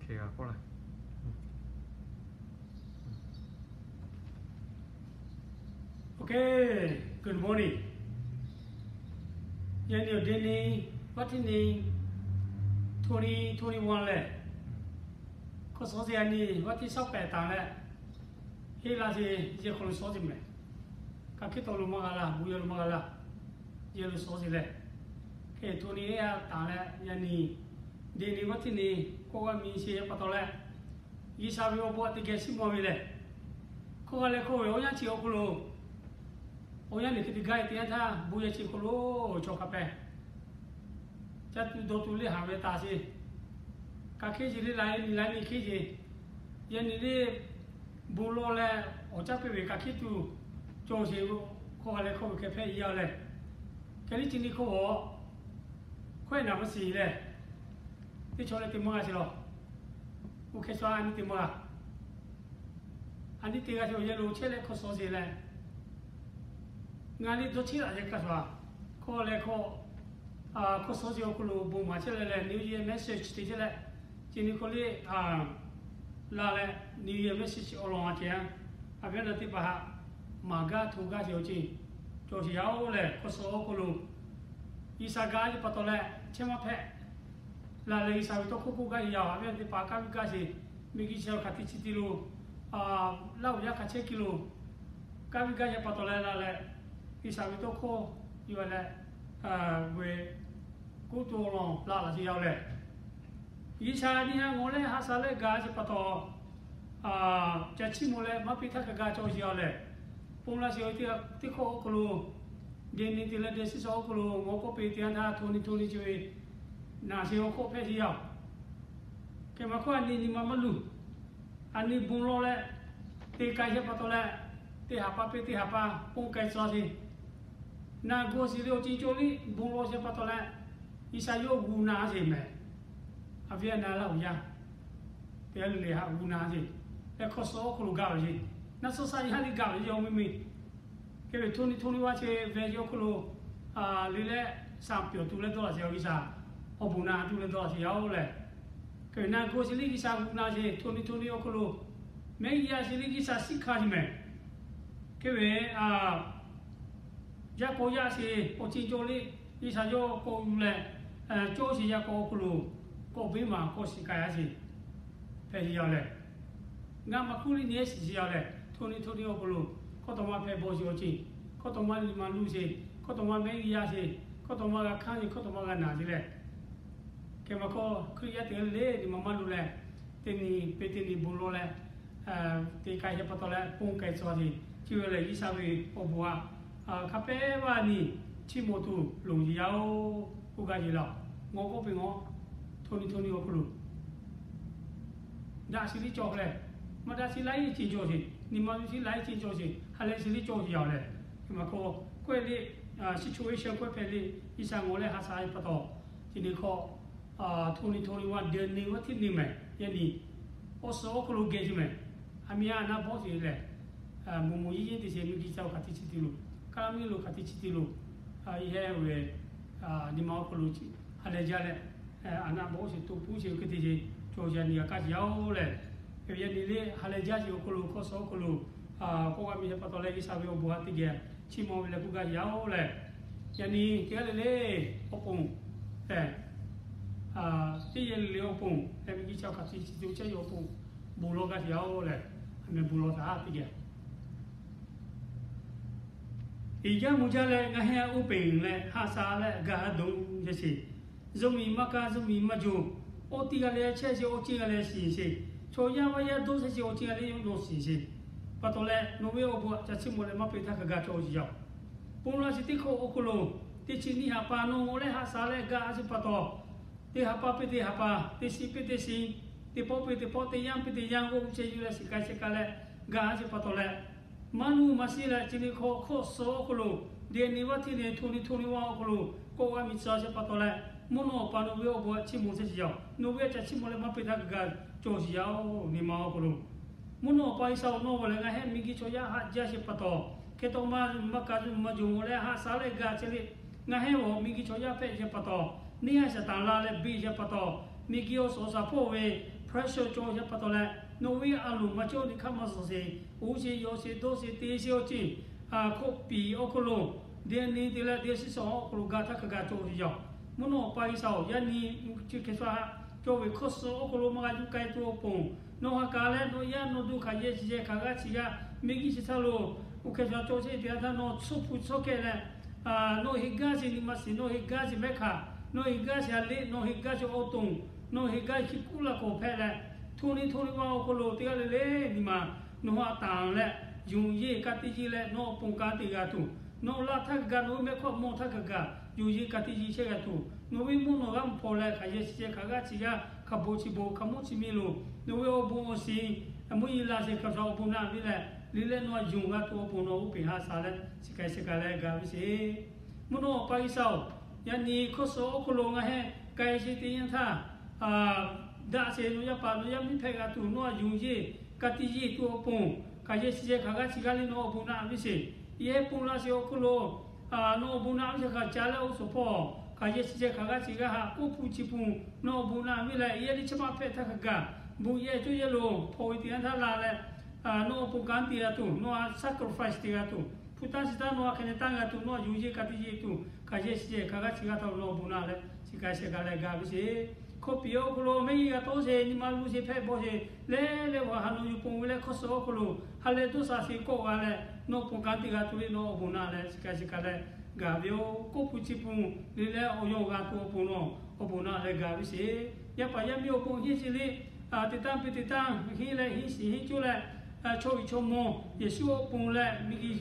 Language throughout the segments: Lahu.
Okay, good morning. Yaꞈ nyi awˬ deˇ ni, vaˇ tiˇ ni, twenty twenty-one lehˬ, hkawˇ suhˍ awˬ yaꞈ nyi vaˇ tiˇ shaˉ pehˍ taˍ leh, heˆ laˇ sheˍ, yehˬ hk'aw lo suhˍ awˬ yaꞈ mehˍ. Kaꞈ hkiˉ tawˆ lo maˇ g'a laˇ, bon yaˇ lo maˇ g'a laˇ, yehˬ lo suhˍ awˬ yaꞈ leh, hk'e twenty-eight taˍ leh, yaꞈ nyi deˇ ni vaˇ tiˇ ni, kawˆ g'aˇ miˬ sheˍ pa taw leh, G'uiˬsha ve awˬ bon aꞈ teˇ geh chiˇ mvuh ve lehˬ, hkawˇ g'a leh hkawˇ ve awˬ yanˇ chi awˬ hk'aw lo, awˬ yanˇ nyi hk'e te gaˇ e teˇ yanˇ htaˇ, bon yaˇ chi hk'aw lo chaw hk'a pehˍ ca tuˬ dawˬ tuˬ le haˍ ve taˍ sheˍ. Kaꞈ hk'e sheˍ le, laiˉ nyi laiˉ nyi hk'e sheˍ. Yaꞈ nyi le bon lawˬ leh awˬ caˇ piˇ ve kaꞈ hk'e tuˬ cawˬ sheˍ. Hkawˇ g'a leh hkawˇ ve hk'e hpehꞈ yaˇ lehˬ, hk'e liˇ chi nyi hkawˇ g'awˬ hkawehˇ naˍ maˇ shiˍ leh, teˇ chaw leh te maˇ g'a sheˍ lawˬ. Oˇ hk'e sha a nyi te maˇ g'a. A nyi te g'a sheˍ awˬ yehˬ lo chehˇ leh hkawˇ suhˍ awˬ yaꞈ leh, ngaˬ liˇ dawˇ cheˇ laꞈ yehˬ kaꞈ sha, hkawˇ leh hkawˇ, hkawˇ suhˍ awˬ yaꞈ awˬ hk'aw lo bon maˍ chehˇ leh leh, New Year message te chehˇ leh, chi nyi hkawˇ liˇ laˬ leh, New Year message awˬ lawn a ceh, a viˉ na teˇ hpaˍ haꞈ maˍ gaˇ hto gaˇ sheˍ awˬ ceuˬ cawˬ sheˍ yaˇ oˬ lehˬ, hkawˇ suhˍ awˬ hk'aw lo G'uiˬsha gaˇ a yeˇ pa taw leh chehˇ maˇ hpehꞈ. Laˬ leh G'uiˬsha ve tawˇ hkawˇ k'oˆ gaˇ yaˇ a viˉ na teˇ hpaˍ kaˇ viˇ gaˇ sheˍ. Miˬguiˬ chi hk'aˬ te chi te lo, laˇ uiˍ yaˇ hk'a chehˇ kuiˬ lo kaˇ viˇ gaˇ sheˍ pa taw leh laˬ leh, G'uiˬsha ve tawˇ hkawˇ yuˬ leh, ve kuˇ to laˬ laˬ sheˍ yaˇ oˬ lehˬ, G'uiˬsha nyi ha ngawˬ leh haꞈ sha leh gaˇ sheˍ pa taw, ca chiˇ mvuh leh maˇ piˇ htaˇ hk'a gaˇ cawˬ sheˍ yaˇ oˬ lehˬ, pon laˇ sheˍ awˬ teˇ hkawˇ awˬ hk'aw lo, deˇ ni te leh deˇ shiˉ shaw awˬ hk'aw lo ngawˬ kawˆ peˇ teˇ yanˇ htaˇ hto nyi hto nyi chi ve naˬ sheˍ awˬ hk'oˆ hpehꞈ sheˍ yaˇ oˬ. Hk'e maˇ hkawˇ a nyi nyi ma maˇ luˬ. A nyi bon lawˬ leh te k'ai sheˍ pa taw leh, teˇ haˍ pa piˇ teˇ haˍ pa pon k'ai tcuh sheˍ. Naˬ g'awˬ shiˍ le awˬ ceuˬ cawˬ liˇ bon lawˬ sheˍ pa taw leh, G'uiˬsha yawˇ g'uˇ na sheˍ mehˍ. A viˉ a na laˇ uiˍ yaˇ teˇ g'aˇ le le haꞈ g'uˇ na sheˍ. Hk'e hkawˇ suhˍ awˬ hk'aw lo gaˇ ve sheˍ. Naˆ suhˉ saˆ yaˇ liˇ gaˇ ve sheˍ awˬ mvuhˇ miˬ. Hk'e ve hto nyi hto nyi vaˇ chi ve awˬ hk'aw lo le leh, shaˍ pyawˬ tuˬ leh dawˇ laˬ sheˍ yaˇ oˬ. G'uiˬsha awˬ bon na tuˬ leh dawˇ laˬ sheˍ yaˇ oˬ lehˬ, hk'e ve naˬ g'awˬ shiˍ liˇ G'uiˬsha g'uˇ na sheˍ. Hto nyi hto nyi awˬ hk'aw lo mehˆ g'uˇ yaˇ sheˍ liˇ G'uiˬsha shiˉ hkanˇ sheˍ mehˍ. Hk'e ve yaˇ k'awꞈ yaˇ sheˍ awˬ ceuˬ cawˬ liˇ G'uiˬsha yawˇ k'awꞈ yuˬ leh, cawˇ sheˍ yaˇ k'awꞈ awˬ hk'aw lo k'awꞈ beˇ maˬ k'awꞈ shiˍ k'ai a sheˍ hpehꞈ sheˍ yaˇ oˬ lehˬ, ngaˬ maˇ hkuˇ liˇ nyi shiˍ sheˍ yaˇ oˬ lehˬ, hto nyi hto nyi awˬ hk'aw lo hkawˇ taw maˇ hpehꞈ bawˬ sheˍ awˬ ceuˬ, hkawˇ taw maˇ nyi ma luˇ sheˍ, hkawˇ taw maˇ mehˆ g'uˇ yaˇ sheˍ, hkawˇ taw maˇ g'a hkanˇ sheˍ, hkawˇ taw maˇ g'a naˬ sheˍ lehˬ, hk'e maˇ hkawˇ Hkriꞈ yaˇ teˇ g'aˇ le le nyi ma maˇ luˬ leh, teˇ nyi peˇ teˇ nyi bon lawˬ leh, te k'ai sheˍ pa taw leh pon k'ai tcuh sheˍ. Chi ve lehˬ G'uiˬsha ve awˬ bon aꞈ hk'a pehˉ vaˇ nyi chiˇ mvuh tuˬ loˍ sheˍ yaˇ oˬ. K'oˆ gaˇ sheˍ laˬ, ngawˬ k'oˆ piˇ ngawˬ, hto nyi hto nyi awˬ hk'aw lo daꞈ shiˍ liˇ cawˬ lehˬ, maˇ daꞈ shiˍ laiˉ ceuˬ cawˬ sheˍ. Nyi ma luˬ shiˍ laiˉ ceuˬ cawˬ sheˍ. Ha lehˬ shiˍ liˇ cawˬ sheˍ yaˇ oˬ lehˬ, hk'e maˇ hkawˇ kawehˇ liˇ, situation kawehˇ hpehꞈ liˇ G'uiˬsha ngawˬ leh haꞈ sha ve pa taw, chi nyi hkawˇ hto nyi hto nyi vaˇ deˇ ni vaˇ tiˇ ni mehˍ. Yaꞈ nyi awˬ suhˍ awˬ hk'aw lo geh sheˍ mehˍ. A miˇ a naˆ bawˆ sheˍ lehˬ, mvuhˇ mvuhˇ yeˇ yeˇ te sheˍ, miˬguiˬ chi hk'aˬ te chi te lo, kaˇ miˇ lo hk'aˬ te chi te lo, yehˇ ve nyi ma awˬ hk'aw lo ha lehˬ jaˇ leh, a naˆ bawˆ sheˍ to puˉ sheˍ ve hk'e te sheˍ cawˬ yaˇ nyi g'a kaˇ sheˍ yaˇ oˬ lehˬ, yaꞈ nyi le ha lehˬ jaˇ sheˍ awˬ hk'aw lo hkawˇ suhˍ awˬ hk'aw lo k'oˆ g'a miˇ sheˍ pa taw leh G'uiˬsha ve awˬ bon aꞈ teˇ geh chiˇ mvuh ve leh k'oˆ gaˇ sheˍ yaˇ oˬ lehˬ, yaꞈ nyi teˇ g'aˇ le le awˬ pon teˇ yehˬ le le awˬ pon leh miˬguiˬ chi hk'aˬ te chi te chehˇ ve awˬ pon bon lawˬ gaˇ sheˍ yaˇ oˬ lehˬ, a meh bon lawˬ htaꞈ ha teˇ geh Iˍ jaˇ mvuh jaˇ leh ngaˬ hui oˇ peˬ leh haꞈ sha leh gaˬ dawˬ sheˍ sheˍ. Zuhꞈ miˬ maˇ kaˇ, zuhꞈ miˬ maˇ juˬ. Awˬ tiˇ g'a leh chehˇ sheˍ, awˬ ceuˬ g'a leh shiˍ sheˍ. Chaw yaˇ vaˇ yaˇ dawˇ sheˍ sheˍ, awˬ ceuˬ g'a leh yawˇ nawˬ shiˍ sheˍ. Pa taw leh nawˬ ve awˬ bon aꞈ ca chiˇ mvuh leh maˇ peꞈ htaˇ hk'a gaˬ cawˬ sheˍ yaˇ oˬ. Pon laˇ sheˍ teˇ hkawˇ awˬ hk'aw lo, teˇ chi nyiˇ haꞈ pa nawˬ ngawˬ leh haꞈ sha leh gaˬ a sheˍ pa taw, teˇ haꞈ pa piˇ teˇ haꞈ pa, teˇ shiˍ piˇ teˇ shiˍ, teˇ pawˆ piˇ teˇ pawˆ, teˇ yanˇ piˇ teˇ yanˇ g'awˇ hui chehˇ yuˬ leh shiˍ k'ai chehˇ k'ai leh gaˬ a sheˍ pa taw leh, maˇ nuˇ maˇ shiˍ leh chi nyi hkawˇ hkawˇ suhˍ awˬ hk'aw lo, deˇ ni vaˇ tiˇ ni hto nyi hto nyi vaˇ awˬ hk'aw lo k'awꞈ g'a miˬ tcuh sheˍ pa taw leh, mvuhˇ naw awˬ pa nawˬ ve awˬ bon aꞈ chiˇ mvuh sheˍ yaˇ oˬ. Nawˬ ve aꞈ ca chiˇ mvuh leh maˇ peꞈ htaˇ hk'a gaˬ cawˬ sheˍ yaˇ oˬ. Nyi ma awˬ hk'aw lo, mvuhˇ naw awˬ pa G'uiˬsha awˬ nawˇ g'a leh ngaˬ hui miˬguiˬ chaw yaˇ haꞈ jaˇ sheˍ pa taw, hk'e taw maˇ maˇ kaˇ zuhꞈ maˇ juˬ ngawˬ leh haꞈ sha leh gaˬ chehˇ le. Ngaˬ hui awˬ miˬguiˬ chaw yaˇ hpehꞈ sheˍ pa taw, neˇ haˉ shaˍ taˍ la leh beˬ sheˍ pa taw, miˬguiˬ awˬ suhˍ awˬ shaˍ hpawˇ ve pressure cawˬ ve pa taw leh, nawˬ ve a loˍ maˇ cawˇ ve hk'a maˇ suhˍ sheˍ, oˇ sheˍ yawˇ sheˍ dawˇ sheˍ te sheˍ awˬ ceuˬ, hkawꞈ piˍ awˬ hk'aw lo, deˇ nyi te leh deˇ shiˍ sawˍ awˬ hk'aw lo ga htaˇ hk'a ga cawˬ ve yoˬ. Mvuhˇ naw pa G'uiˬsha-oˬ, yaꞈ nyi G'uiˬsha cawˬ ve hkawˇ suh awˬ hk'aw lo maˇ g'a yuˬ k'ai tuˬ awˬ pon, nawˬ ha k'a leh nawˬ yaˇ nawˬ duˬ hk'aˬ yehˬ chi yehˬ hk'aˬ g'aˇ chi g'aˇ miˬguiˬ chi htaˇ lo, G'uiˬsha cawˬ sheˍ teˇ yanˇ htaˇ nawˬ tsuhˇ hpu tsuhˇ kehˬ leh, nawˬ heˍ gaˇ sheˍ nyi ma shiˍ, nawˬ heˍ gaˇ sheˍ mehˆ hkanˍ, nawˬ heˍ gaˇ sheˍ ha lehˆ, nawˬ heˍ gaˇ sheˍ awˬ to, nawˬ heˍ gaˇ chi kuˉ laˇ k'awꞈ hpehꞈ leh, hto nyi hto nyi ma awˬ hk'aw lo teˇ g'aˇ le le nyi ma nawˬ ha tanˍ leh, yonˍ yeˬ ka tiꞈ yeˬ leh nawˬ awˬ pon kanˉ te g'a tuˬ, nawˬ laˇ htaˇ kaꞈ nawˬ ve mehˆ hk'aw mawˬ htaˇ kaꞈ kaꞈ yonˍ yeˬ ka tiꞈ yeˬ chehˇ g'a tuˬ, nawˬ ve mvuhˇ naw g'aˇ mvuhˇ hpaw leh hk'aˬ yehˬ chi yehˬ hk'aˬ g'aˇ chi g'aˇ hk'a bon chi bon hk'a mvuhˇ chi miˬ lo, nawˬ ve awˬ bon awˬ shiˍ mvuhˇ yeˬ laˇ sheˍ hk'a shuˍ awˬ bon naꞈ ve leh, le leh nawˬ a yonˍ g'a tuˬ awˬ pon nawˬ g'oˇ peˬ ha sha leh chi hk'e chi hk'e leh ga ve sheˍ. Mvuhˇ naw pa G'uiˬsha-oˬ, yaꞈ nyi hkawˇ suh awˬ hk'aw lo ngaˬ heh k'ai sheˍ teˇ yanˇ htaˇ, daꞈ sheˍ nawˬ yaˇ paˍ nawˬ yaˇ miˇ hpehꞈ g'a tuˬ nawˬ a yonˍ yeˬ ka tiꞈ yeˬ tuˬ awˬ pon, hk'aˬ yehˬ chi yehˬ hk'aˬ g'aˇ chi g'aˇ le nawˬ awˬ bon naꞈ ve sheˍ. Yehˇ pon laˇ sheˍ awˬ hk'aw lo nawˬ awˬ bon naꞈ ve sheˍ hk'aˬ ca leh oˇ suhˍ hpawˇ hk'aˬ yehˬ chi yehˬ hk'aˬ g'aˇ chi g'aˇ haꞈ k'oˆ hpu chi pun nawˬ awˬ bon naꞈ ve leh, yehˇ liˇ chi maˇ hpehꞈ htaˇ hk'a gaˬ bon yehˇ cawˇ yehˇ lo hpaw ve teˇ yanˇ htaˇ la leh, nawˬ awˬ pon kanˉ te g'a tuˬ, nawˬ a sacrifice te g'a tuˬ, hpu tanˇ chi tanˇ nawˬ a hk'e ne tanˇ g'a tuˬ, nawˬ a yonˍ yeˬ ka tiꞈ yeˬ tuˬ, hk'aˬ yehˬ chi yehˬ hk'aˬ g'aˇ chi g'aˇ htaꞈ nawˬ awˬ bon naꞈ leh chi hk'e chi hk'e leh ga ve sheˍ. Hkawˇ piˍ awˬ hk'aw lo mehˆ g'a tawˇ sheˍ, nyi ma lu sheˍ, hpehꞈ bawˆ sheˍ, leh leh g'aꞈ ha nawˬ yuˬ pon ve leh hkawˇ suh awˬ hk'aw lo ha leh dawˇ sha sheˍ kawˆ g'a leh, nawˬ awˬ pon kanˉ te g'a tuˬ le nawˬ awˬ bon naꞈ leh chi hk'e chi hk'e leh ga ve yoˬ. K'oˆ hpu chi pun le leh awˬ yawˇ g'a tuˬ awˬ pon nawˬ awˬ bon naꞈ leh ga ve sheˍ. Yaˇ paˍ yaˇ miˇ awˬ pon henˇ chi le, teˇ tanˇ piˇ teˇ tanˇ henˇ leh henˇ shiˍ henˇ coˇ leh, chaw uiˍ chaw mawˇ Yeˍsuˆ awˬ pon leh miˬguiˬ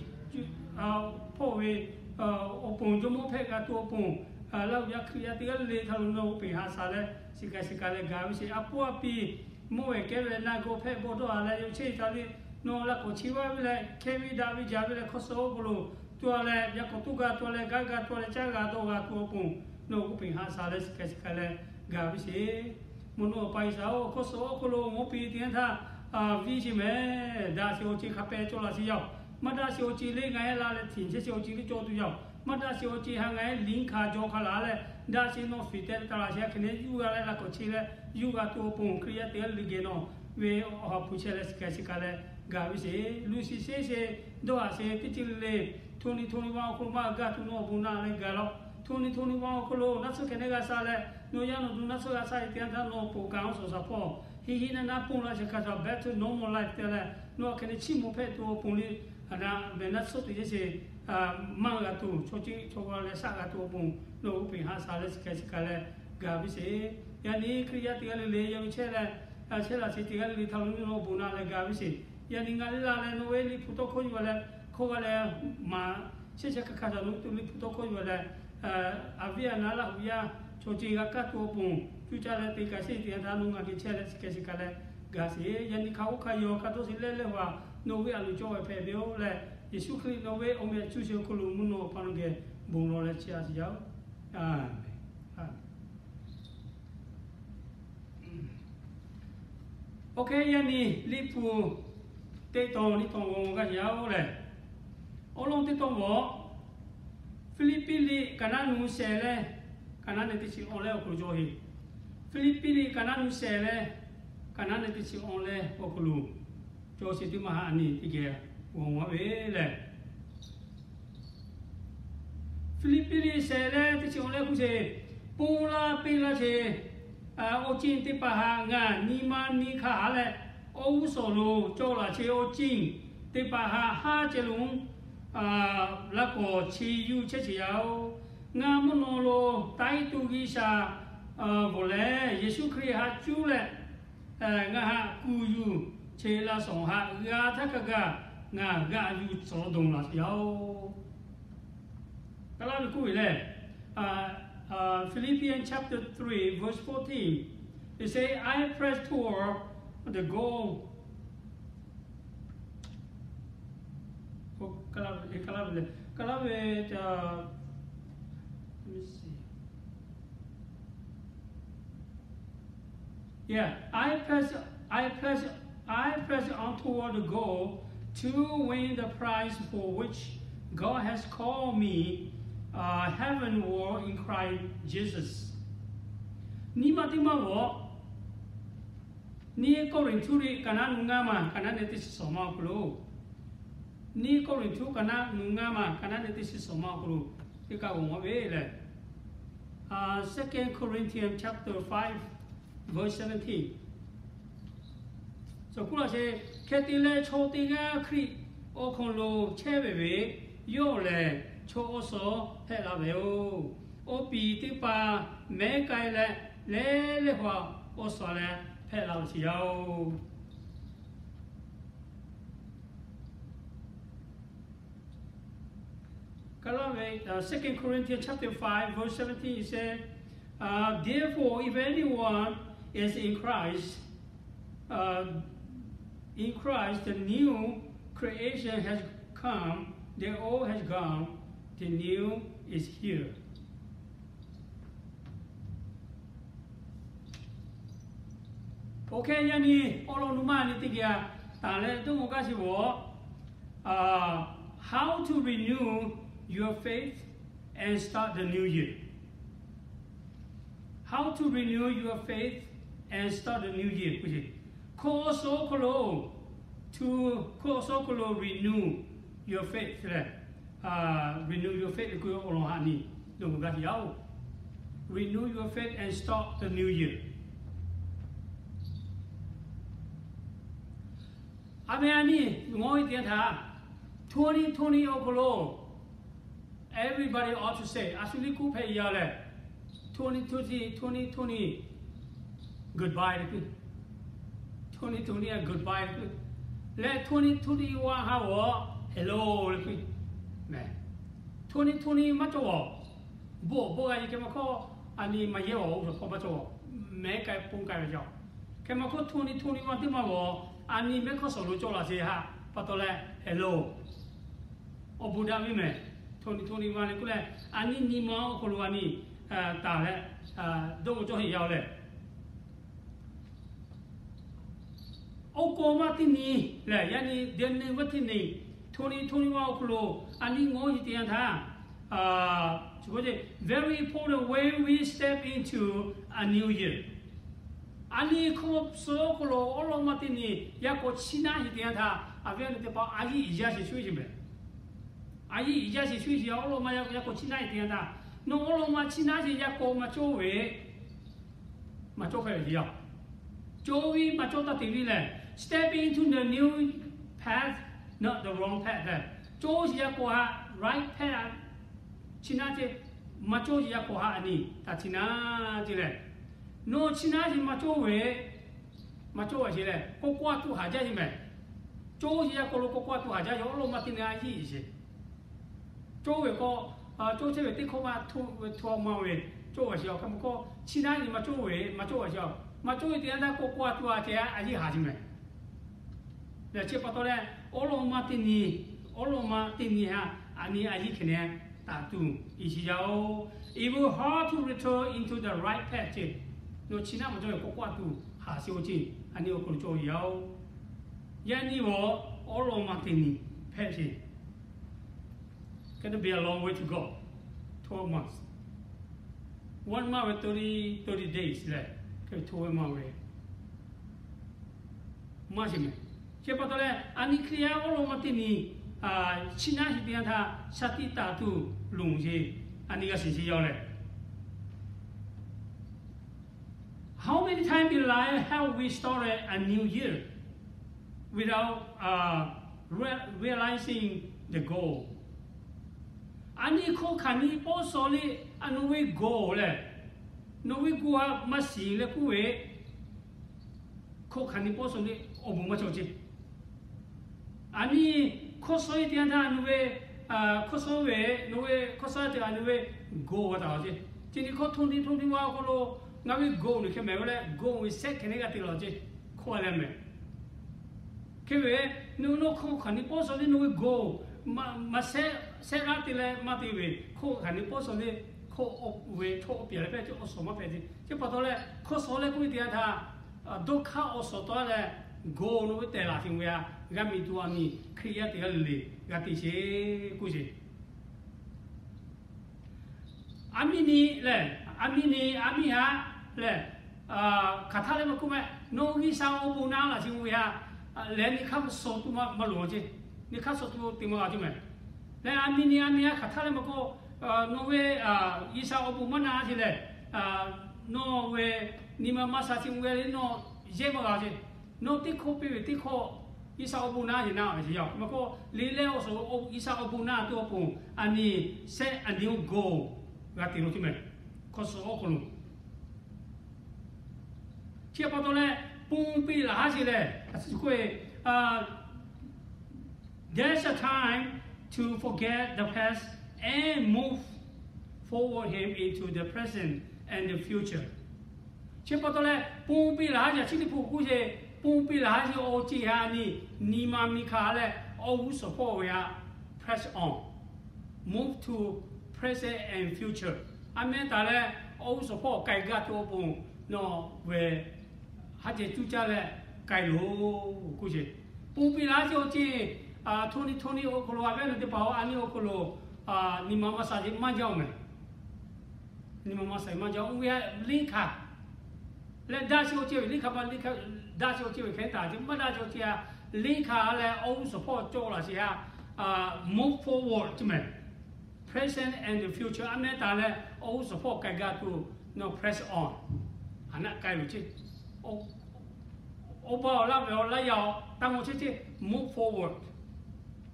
hpawˇ ve awˬ pon jawˇmawˇ hpehꞈ g'a tuˬ awˬ pon, Laˇ huˍ yaˇ Hkriꞈ yaˇ teˇ g'aˇ le le htaꞈ lo nawˬ g'oˇ peˬ ha sha leh chi hk'e chi hk'e leh ga ve sheˍ. A pawˆ a piˍ mawˇ ehˍ kehˉ ve leh na gawˇ hpehꞈ bawˆ dawˇ a leh yawˇ chehˇ taˍ le, nawˬ laꞈ k'awꞈ chi vaˇ ve leh hkehˇ ve daꞈ ve jaˇ ve leh hkawˇ suh awˬ hk'aw lo tuˬ a leh yaꞈ k'awꞈ tuˬ g'a tuˬ a leh gaˇ g'a tuˬ a leh caˇ g'a dawˇ g'a tuˬ awˬ pon, nawˬ g'oˇ peˬ ha sha leh chi hk'e chi hk'e leh ga ve sheˍ. Mvuhˇ naw pa G'uiˬsha-oˬ, hkawˇ suh awˬ hk'aw lo mawˇ piˇ teˇ yanˇ htaˇ, viˇ sheˍ mehˍ, daꞈ sheˍ awˬ ceuˬ hk'a pehꞈ cawˬ laˬ sheˍ yaˇ-oˬ. Maˇ daꞈ sheˍ awˬ ceuˬ le ngaˬ heh la leh htinˍ chehˇ sheˍ awˬ ceuˬ le cawˬ tuˬ yaˇ-oˬ. Maˇ daꞈ sheˍ awˬ ceuˬ ha ngaˬ heh liˇ hkanˍ jaw hk'a laˬ leh, daꞈ sheˍ nawˬ fiˍ teh taˍ laˬ sheˍ a hk'e ne yuˬ g'a leh laꞈ k'awꞈ chi leh yuˬ g'a tuˬ awˬ pon Hkriꞈ yaˇ teˇ g'aˇ le le geh nawˬ ve awˬ ha hpu chehˇ leh chi hk'e chi hk'e leh ga ve sheˍ. Luˬ shiˍ sheˉ sheˍ, dawˇ haꞈ sheˍ, teˇ ceuˬ le le, hto nyi hto nyi ma awˬ hk'aw lo maˇ g'a tuˬ nawˬ awˬ bon naꞈ leh ga laˇ. Hto nyi hto nyi ma awˬ hk'aw lo naˆ tsuhˇ hk'e ne g'a sha leh, nawˬ yaˇ nawˬ duˬ naˆ tsuhˇ g'a sha e teˇ yanˇ htaˇ nawˬ awˬ pon kaꞈ awˬ suhˍ shaˍ hpawˇ heˆ heˆ naˆ naˆ pon laˇ sheˍ hk'a shuˍ back to normal life te leh nawˬ a hk'e ne chiˇ mvuh hpehꞈ tuˬ awˬ pon le, a naˆ ve naˆ tsuhˇ te sheˉ sheˍ maˇ g'a tuˬ chaw ceuˬ chaw g'a leh shaˆ g'a tuˬ awˬ pon nawˬ g'oˇ peˬ ha sha leh chi hk'e chi hk'e leh ga ve sheˍ. Yaꞈ nyi Hkriꞈ yaˇ teˇ g'aˇ le le yaˇ ve chehˇ leh, chehˇ laˬ sheˍ teˇ g'aˇ le le htaꞈ lo nawˬ awˬ bon naꞈ leh ga ve sheˍ. Yaꞈ nyi ngaˬ le la leh nawˬ ve Liꞈ hpu tawˇ hkawˇ yuˬ a leh hkawˇ g'a leh maˍ chehˇ chehˇ hk'a hk'a shaˍ nawˬ ve tuˬ Liꞈ hpu tawˇ hkawˇ yuˬ a leh, a viˉ a naˉ Laˇ huˍ yaˇ chaw ceuˬ g'a kaˇ tuˬ awˬ pon cuˇ caˇ leh te kaꞈ sheˉ teˇ yanˇ htaˇ nawˬ ngaˬ geh chehˇ leh chi hk'e chi hk'e leh ga sheˍ. Yaꞈ nyi hk'a oˇ hk'a yaw hk'a dawˇ sheˍ leh leh g'aꞈ nawˬ ve a loˍ cawˬ ve hpehꞈ ve yoˬ leh, Yeˍsuˆ Hkriꞈ nawˬ ve awˬ meh cuˇ sheˍ awˬ hk'aw lo mvuhˇ naw pa nawˬ geh bon lawˬ leh chi a shiˍ yaˇ-oˬ. Aˬ, oˇ hk'e yaˇ nyi Liꞈ hpu teˇ tawn nyiˇ tawn g'aw g'aw gaˇ yaˇ-oˬ lehˬ, awˬ lawn teˇ tawn g'awˬ, Hpiˇliˇpiˆ liꞈ kaꞈ naˉ nu shehˍ leh, kaꞈ naˉ ne teˇ chi awˬ leh awˬ hk'aw lo cawˬ heˆ. Hpiˇliˇpiˆ liꞈ kaꞈ naˉ nu shehˍ leh, kaꞈ naˉ ne teˇ chi awˬ leh awˬ hk'aw lo cawˬ sheˍ teˇ maˇ ha a nyi teˇ geh g'aw g'aw ve lehˬ, Hpiˇliˇpiˆ liꞈ shehˍ leh teˇ chi awˬ leh hk'u sheˍ, pon la peˇ laˇ sheˍ awˬ ceuˬ teˇ hpaˍ haꞈ ngaˬ nyi ma nyi hk'a haꞈ leh, awˬ g'uˇ suhˍ lo cawˬ laˬ sheˍ awˬ ceuˬ teˇ hpaˍ haꞈ haˉ ceh lo laꞈ k'awꞈ chi yuˬ chehˇ sheˍ yaˇ-oˬ. Ngaˬ mvuhˇ naw lo taiˉ tuˬ G'uiˬsha bvuhꞈ leh Yeˍsuˆ Hkriꞈ haꞈ cuˇ leh ngaˬ haꞈ kuˬ yuˬ sheˍ laˇ shawˍ haꞈ g'a htaˇ hk'a gaˬ ngaˬ g'aꞈ yuˬ tcuh dawˬ laˬ sheˍ yaˇ-oˬ. Kaˬ laˇ ve k'oˆ ve lehˬ, Philippians chapter three verse fourteen, it say, I press toward the goal. Kaˬ laˇ ve, kaˬ laˇ ve, kaˬ laˇ ve, let me see. Yeah, I press, I press, I press on toward the goal to win the prize for which God has called me, uh, heavenward in Christ Jesus. Nyi ma teˇ maˇ g'awˬ Neˇ Kawˇrenˍhtuˆ liꞈ kaˍ naˆ nu ngaˇ maˬ kaˍ naˆ neh teˇ chi suhˍ ma awˬ hk'aw lo, Neˇ Kawˇrenˍhtuˆ kaˍ naˆ nu ngaˇ maˬ kaˍ naˆ neh teˇ chi suhˍ ma awˬ hk'aw lo teˇ kaꞈ g'awˬ maw ve lehˬ, Second Corinthians chapter five, verse seventeen. Suhˍ hkuˇ laˬ sheˍ, hk'e te leh chaw teˇ g'aˇ Hkriꞈ awˬ hk'aw lo chehˇ ve ve, yawˇ lehˬ chaw awˬ suhˍ hpehꞈ la ve yoˬ. Awˬ piˍ teˇ hpaˍ mehˉ k'ai leh, leh leh hpaˍ awˬ suhˍ leh hpehꞈ la ve chi yaˇ oˬ. Ka laˇ ve, uh, Second Corinthians chapter five, verse seventeen, it says, uh, "Therefore, if anyone is in Christ, uh, in Christ, the new creation has come, the old has gone, the new is here." OK, yaꞈ nyi awˬ lawn nu maˇ nyi teˇ geh taˍ leh dawˇ mawˬ gaˇ sheˍ g'awˬ, uh, how to renew your faith and start the new year. How to renew your faith and start the new year. Hkawˇ awˬ suhˍ awˬ hk'aw lo, to, hkawˇ awˬ suhˍ awˬ hk'aw lo renew your faith leh, uh, renew your faith leh k'oˆ ve awˬ lawn haꞈ nyi dawˇ mawˬ gaˇ sheˍ yaˇ oˬ. Renew your faith and start the new year. A meh a nyi ngawˬ e teˇ yanˇ htaˇ, twenty twenty awˬ hk'aw lo, everybody ought to say, a shu liˇ k'oˆ hpehꞈ yaˇ lehˬ, twenty twenty, twenty twenty, goodbye leh k'oˆ, twenty twenty goodbye leh k'oˆ, leh twenty twenty-one haꞈ g'awˬ hello leh k'oˆ, meh, twenty twenty maˇ cawˬ g'awˬ, bon bon g'a nyi hk'e maˇ hkawˇ, a nyi maˇ yehˇ g'awˬ oˇ hk'aw maˇ cawˬ g'awˬ, mehˉ k'ai ponˇ k'ai ve yaˇ. Hk'e maˇ hkawˇ twenty twenty-one teˇ maˇ g'awˬ, a nyi mehˉ hkawˇ suhˍ lo cawˬ laˬ sheˍ haꞈ pa taw leh hello, awˬ bon daꞈ ve meh, twenty twenty-one leh k'oˆ leh, a nyi nyi ma awˬ hk'aw lo a nyi taˍ leh, dawˇ g'awˬ cawˇ heˆ yaˇ leh, awˬ k'aw maˇ teˇ nyi lehˬ, yaꞈ nyi deh nyi vaˇ teˇ nyi, twenty twenty-one awˬ hk'aw lo a nyi ngawˬ e teˇ yanˇ htaˇ, very important when we step into a new year. A nyi hkawˇ suhˍ awˬ hk'aw lo awˬ lawn maˇ teˇ nyi yaˇ k'awꞈ chiˇ naˉ sheˍ teˇ yanˇ htaˇ, a ve a nyi teˇ hpaˍ a yiˇ iˉ jaˇ sheˍ shuˉ sheˍ meh. A yiˇ iˉ jaˇ sheˍ shuˉ sheˍ awˬ lawn maˇ yaˇ k'awꞈ chiˇ naˉ sheˍ teˇ yanˇ htaˇ, nawˬ awˬ lawn maˇ chiˇ naˉ sheˍ yaˇ k'awꞈ maˇ cawˬ ve, maˇ cawˬ hpehꞈ ve yaˇ. Cawˬ ve maˇ cawˬ taˇ te ve lehˬ, stepping into the new path, not the wrong path leh, cawˬ sheˍ yaˇ k'awꞈ haꞈ right path, chiˇ naˉ sheˍ, maˇ cawˬ sheˍ yaˇ k'awꞈ haꞈ a nyi taˇ chiˇ naˉ sheˍ leh, nawˬ chiˇ naˉ sheˍ maˇ cawˬ ve, maˇ cawˬ sheˍ leh k'awꞈ k'awꞈ tuˬ haꞈ jaˇ sheˍ meh. Cawˬ sheˍ yaˇ k'awꞈ lo k'awꞈ k'awꞈ tuˬ haꞈ jaˇ yaˇ awˬ lawn maˇ teˇ nyi a yiˇ sheˍ. Cawˬ ve k'o, cawˬ chehˇ ve teˇ hkawˇ maˇ hto, hto ma ve, cawˬ a sheˍ a hk'e maˇ k'o, chiˇ naˉ nyi maˇ cawˬ ve, maˇ cawˬ a sheˍ a, maˇ cawˬ ve teˇ yanˇ htaˇ k'awꞈ k'awꞈ tuˬ a ceh a yiˇ haꞈ sheˍ meh. Lehˬ chi pa taw leh, awˬ lawn maˇ teˇ nyi, awˬ lawn maˇ teˇ nyi haꞈ a nyi a yiˇ hkeh neh taˍ tuˬ i shiˍ yaˇ oˬ. It will hard to return into the right path ce. Nawˬ chiˇ naˉ maˇ cawˬ ve k'awꞈ k'awꞈ tuˬ haꞈ sheˍ oˬ ce. A nyi awˬ hk'aw lo cawˬ yaˇ oˬ. Yaꞈ nyi g'awˬ awˬ lawn maˇ teˇ nyi hpehꞈ sheˍ. Gonna be a long way to go. Twelve months. One month ve thirty, thirty days leh, hk'e ve twelve months ve maˇ sheˍ meh. Chi pa taw leh a nyi Hkriꞈ yaˇ awˬ lawn maˇ teˇ nyi chiˇ naˉ sheˍ teˇ yanˇ htaˇ shaˍ tiꞈ taˍ tuˬ loˬ sheˍ. A nyi g'a shiˍ sheˍ yaˇ leh, how many times in life have we started a new year without realizing the goal? A nyi hkawˇ hkanˍ nyi pawˆ suh le, a nawˬ ve goal lehˬ, nawˬ ve goal a maˇ shiˍ leh k'oˆ ve, hkawˇ hkanˍ nyi pawˆ suh le, awˬ bon maˇ cawˬ ce. A nyi hkawˇ suh ve teˇ yanˇ htaˇ a nawˬ ve, hkawˇ suh ve, nawˬ ve hkawˇ suh te a nawˬ ve goal g'a taˍ laˬ ce. Chi nyi hkawˇ twenty twenty-one awˬ hk'aw lo ngaˬ ve goal nawˬ hkeh mehˍ ve leh goal ve sehˉ hkeh neˉ g'a te laˬ ce. Hkawˇ leh mehˍ. Hk'e ve, nawˬ nawˬ hkawˇ hkanˍ nyi pawˆ suh le nawˬ ve goal maˇ sehˉ, sehˉ g'a te leh maˇ te ve, hkawˇ hkanˍ nyi pawˆ suh le, hkawˇ ve chaw awˬ pehˍ leh pehˇ ce awˬ suhˍ maˇ pehˍ ce. Chi pa taw leh hkawˇ suh leh k'oˆ ve teˇ yanˇ htaˇ, dawˇ hk'aˇ awˬ suhˍ tawˆ leh goal nawˬ ve tehˬ laˬ sheˍ ve a, g'a miˬ tuˬ a nyi Hkriꞈ yaˇ teˇ g'aˇ le le g'a te sheˍ k'oˆ sheˍ. A miˇ nyi lehˬ, a miˇ nyi, a miˇ haꞈ lehˬ, hk'aˬ htaˇ leh maˇ k'oˆ meh. Nawˬ G'uiˬsha awˬ bon naˉ laꞈ chi ve a lehˬ, nyi hk'aˇ suh tuˬ maˇ loˍ ce. Nyi hk'aˇ suh tuˬ te maˇ g'a ce mehˬ. Leh a miˬ nyi a miˬ a hk'aˬ htaˇ leh maˇ k'oˆ, nawˬ ve G'uiˬsha awˬ bon maˇ naˉ ce lehˬ, nawˬ ve nyi ma maˇ sha chi ve le nawˬ yehˇ maˇ g'a ce. Nawˬ teˇ hkawˇ piˇ ve teˇ hkawˇ G'uiˬsha awˬ bon naˉ ce naˉ ve ce yaˇ maˇ k'oˆ, liꞈ leh awˬ suhˍ G'uiˬsha awˬ bon naˉ tuˬ awˬ pon a nyi shehˆ a nyi oˇ gawˬ g'a te lo ce mehˬ. Hk'aw suh awˬ hk'aw lo Chi pa taw leh, pon piˇ laˬ haˉ sheˍ lehˬ, a, there's a time to forget the past and move forward him into the present and the future. Chi pa taw leh, pon piˇ laˬ haˉ sheˍ, chi teˇ hpu k'oˆ sheˍ, pon piˇ laˬ haˉ sheˍ awˬ ceuˬ ha ni, nyi ma miˬ hkanˍ leh, awˬ g'uˇ suhˍ hpawˇ ve a, press on, move to present and future. A meh taˍ leh, awˬ g'uˇ suhˍ hpawˇ k'ai gaˇ tuˬ awˬ pon nawˬ ve haˉ ceh cuˇ caˇ leh k'ai loˬ k'oˆ sheˍ. Pon piˇ laˬ haˉ sheˍ awˬ ceuˬ, hto ni hto ni awˬ hk'aw lo a ve na teˇ hpaˍ a nyi awˬ hk'aw lo nyi ma maˇ sha ce maˇ jaˇ-oˬ mehˬ. Nyi ma maˇ sha maˇ jaˇ-oˬ ve a liˇ hkanˍ leh daˇ sheˍ awˬ ceuˬ ve liˇ hkanˍ ma daˇ sheˍ awˬ ceuˬ ve hkeh taˍ ce maˇ daˇ sheˍ awˬ ceuˬ a liˇ hkanˍ leh awˬ g'uˇ suhˍ hpawˇ cawˇ laˬ sheˍ a, move forward ce mehˬ. Present and the future a meh taˍ leh awˬ g'uˇ suhˍ hpawˇ k'ai gaˇ tuˬ nawˬ press on, a naˆ k'ai loˬ ce. Awˬ ba awˬ laˇ ve awˬ laˇ yaˇ awˬ taˇ mawˬ chehˇ ce, move forward.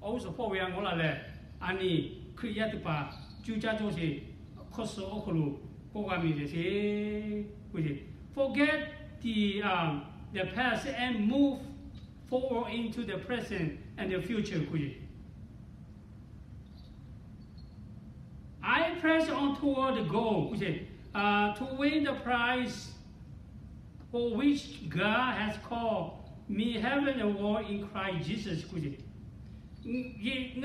Awˬ g'uˇ suhˍ hpawˇ ve a ngawˬ laˬ lehˬ, a nyi Hkriꞈ yaˇ teˇ hpaˍ cuˇ caˇ cawˇ sheˍ, hk'aw suh awˬ hk'aw lo k'oˆ g'a miˬ lehˬ sheˍ k'oˆ ce. Forget the the past and move forward into the present and the future k'oˆ ce. I press on toward the goal k'oˆ ce, to win the prize for which God has called me heavenward in Christ Jesus k'oˆ ce. Ngaˬ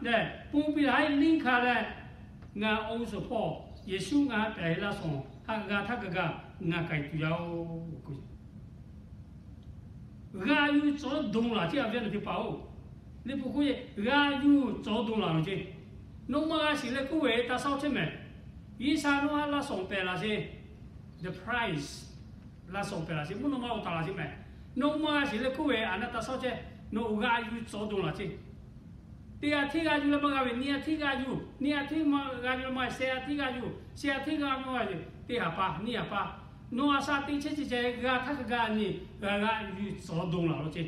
lehˬ pon piˇ laˬ haˉ liˇ hkanˍ leh, ngaˬ awˬ g'uˇ suhˍ hpawˇ Yeˍsuˆ ngaˬ haꞈ pehˍ laˇ shawˍ haꞈ g'a htaˇ kaꞈ kaꞈ ngaˬ k'ai tuˬ yaˇ-oˬ k'oˆ ce. G'a yuˬ tcuhˉ dawˬ laˬ ce a ve na teˇ hpaˍ-oˬ, liꞈ hpu k'oˆ ve g'a yuˬ tcuhˉ dawˬ laˬ loˬ ce. Nawˬ maˇ g'a shiˍ leh k'oˆ ve taˇ sawˉ chehˇ mehˬ. G'uiˬsha nawˬ haꞈ laˇ shawˍ pehˍ laˬ ce, the prize, laˇ shawˍ pehˍ laˬ ce mvuhˇ naw ma lo taˍ laˬ ce mehˬ. Nawˬ maˇ g'a shiˍ leh k'oˆ ve a naˆ taˇ sawˉ chehˇ, nawˬ g'a yuˬ tcuhˉ dawˬ laˬ ce. Teˇ g'aˇ hteˇ g'a yuˬ leh maˇ g'a ve, nyi g'aˇ hteˇ g'a yuˬ, nyi g'aˇ hteˇ maˇ g'a yuˬ leh maˇ g'a, sheh g'aˇ hteˇ g'a yuˬ, sheh g'aˇ hteˇ g'a maˇ g'a ve, teˇ haˍ pa nyiˇ haˍ pa, nawˬ a shaꞈ teꞈ chehˇ chi ceh g'a htaˇ kaꞈ g'a nyi, g'a g'a yuˬ tcuhˉ dawˬ laˬ lo ce.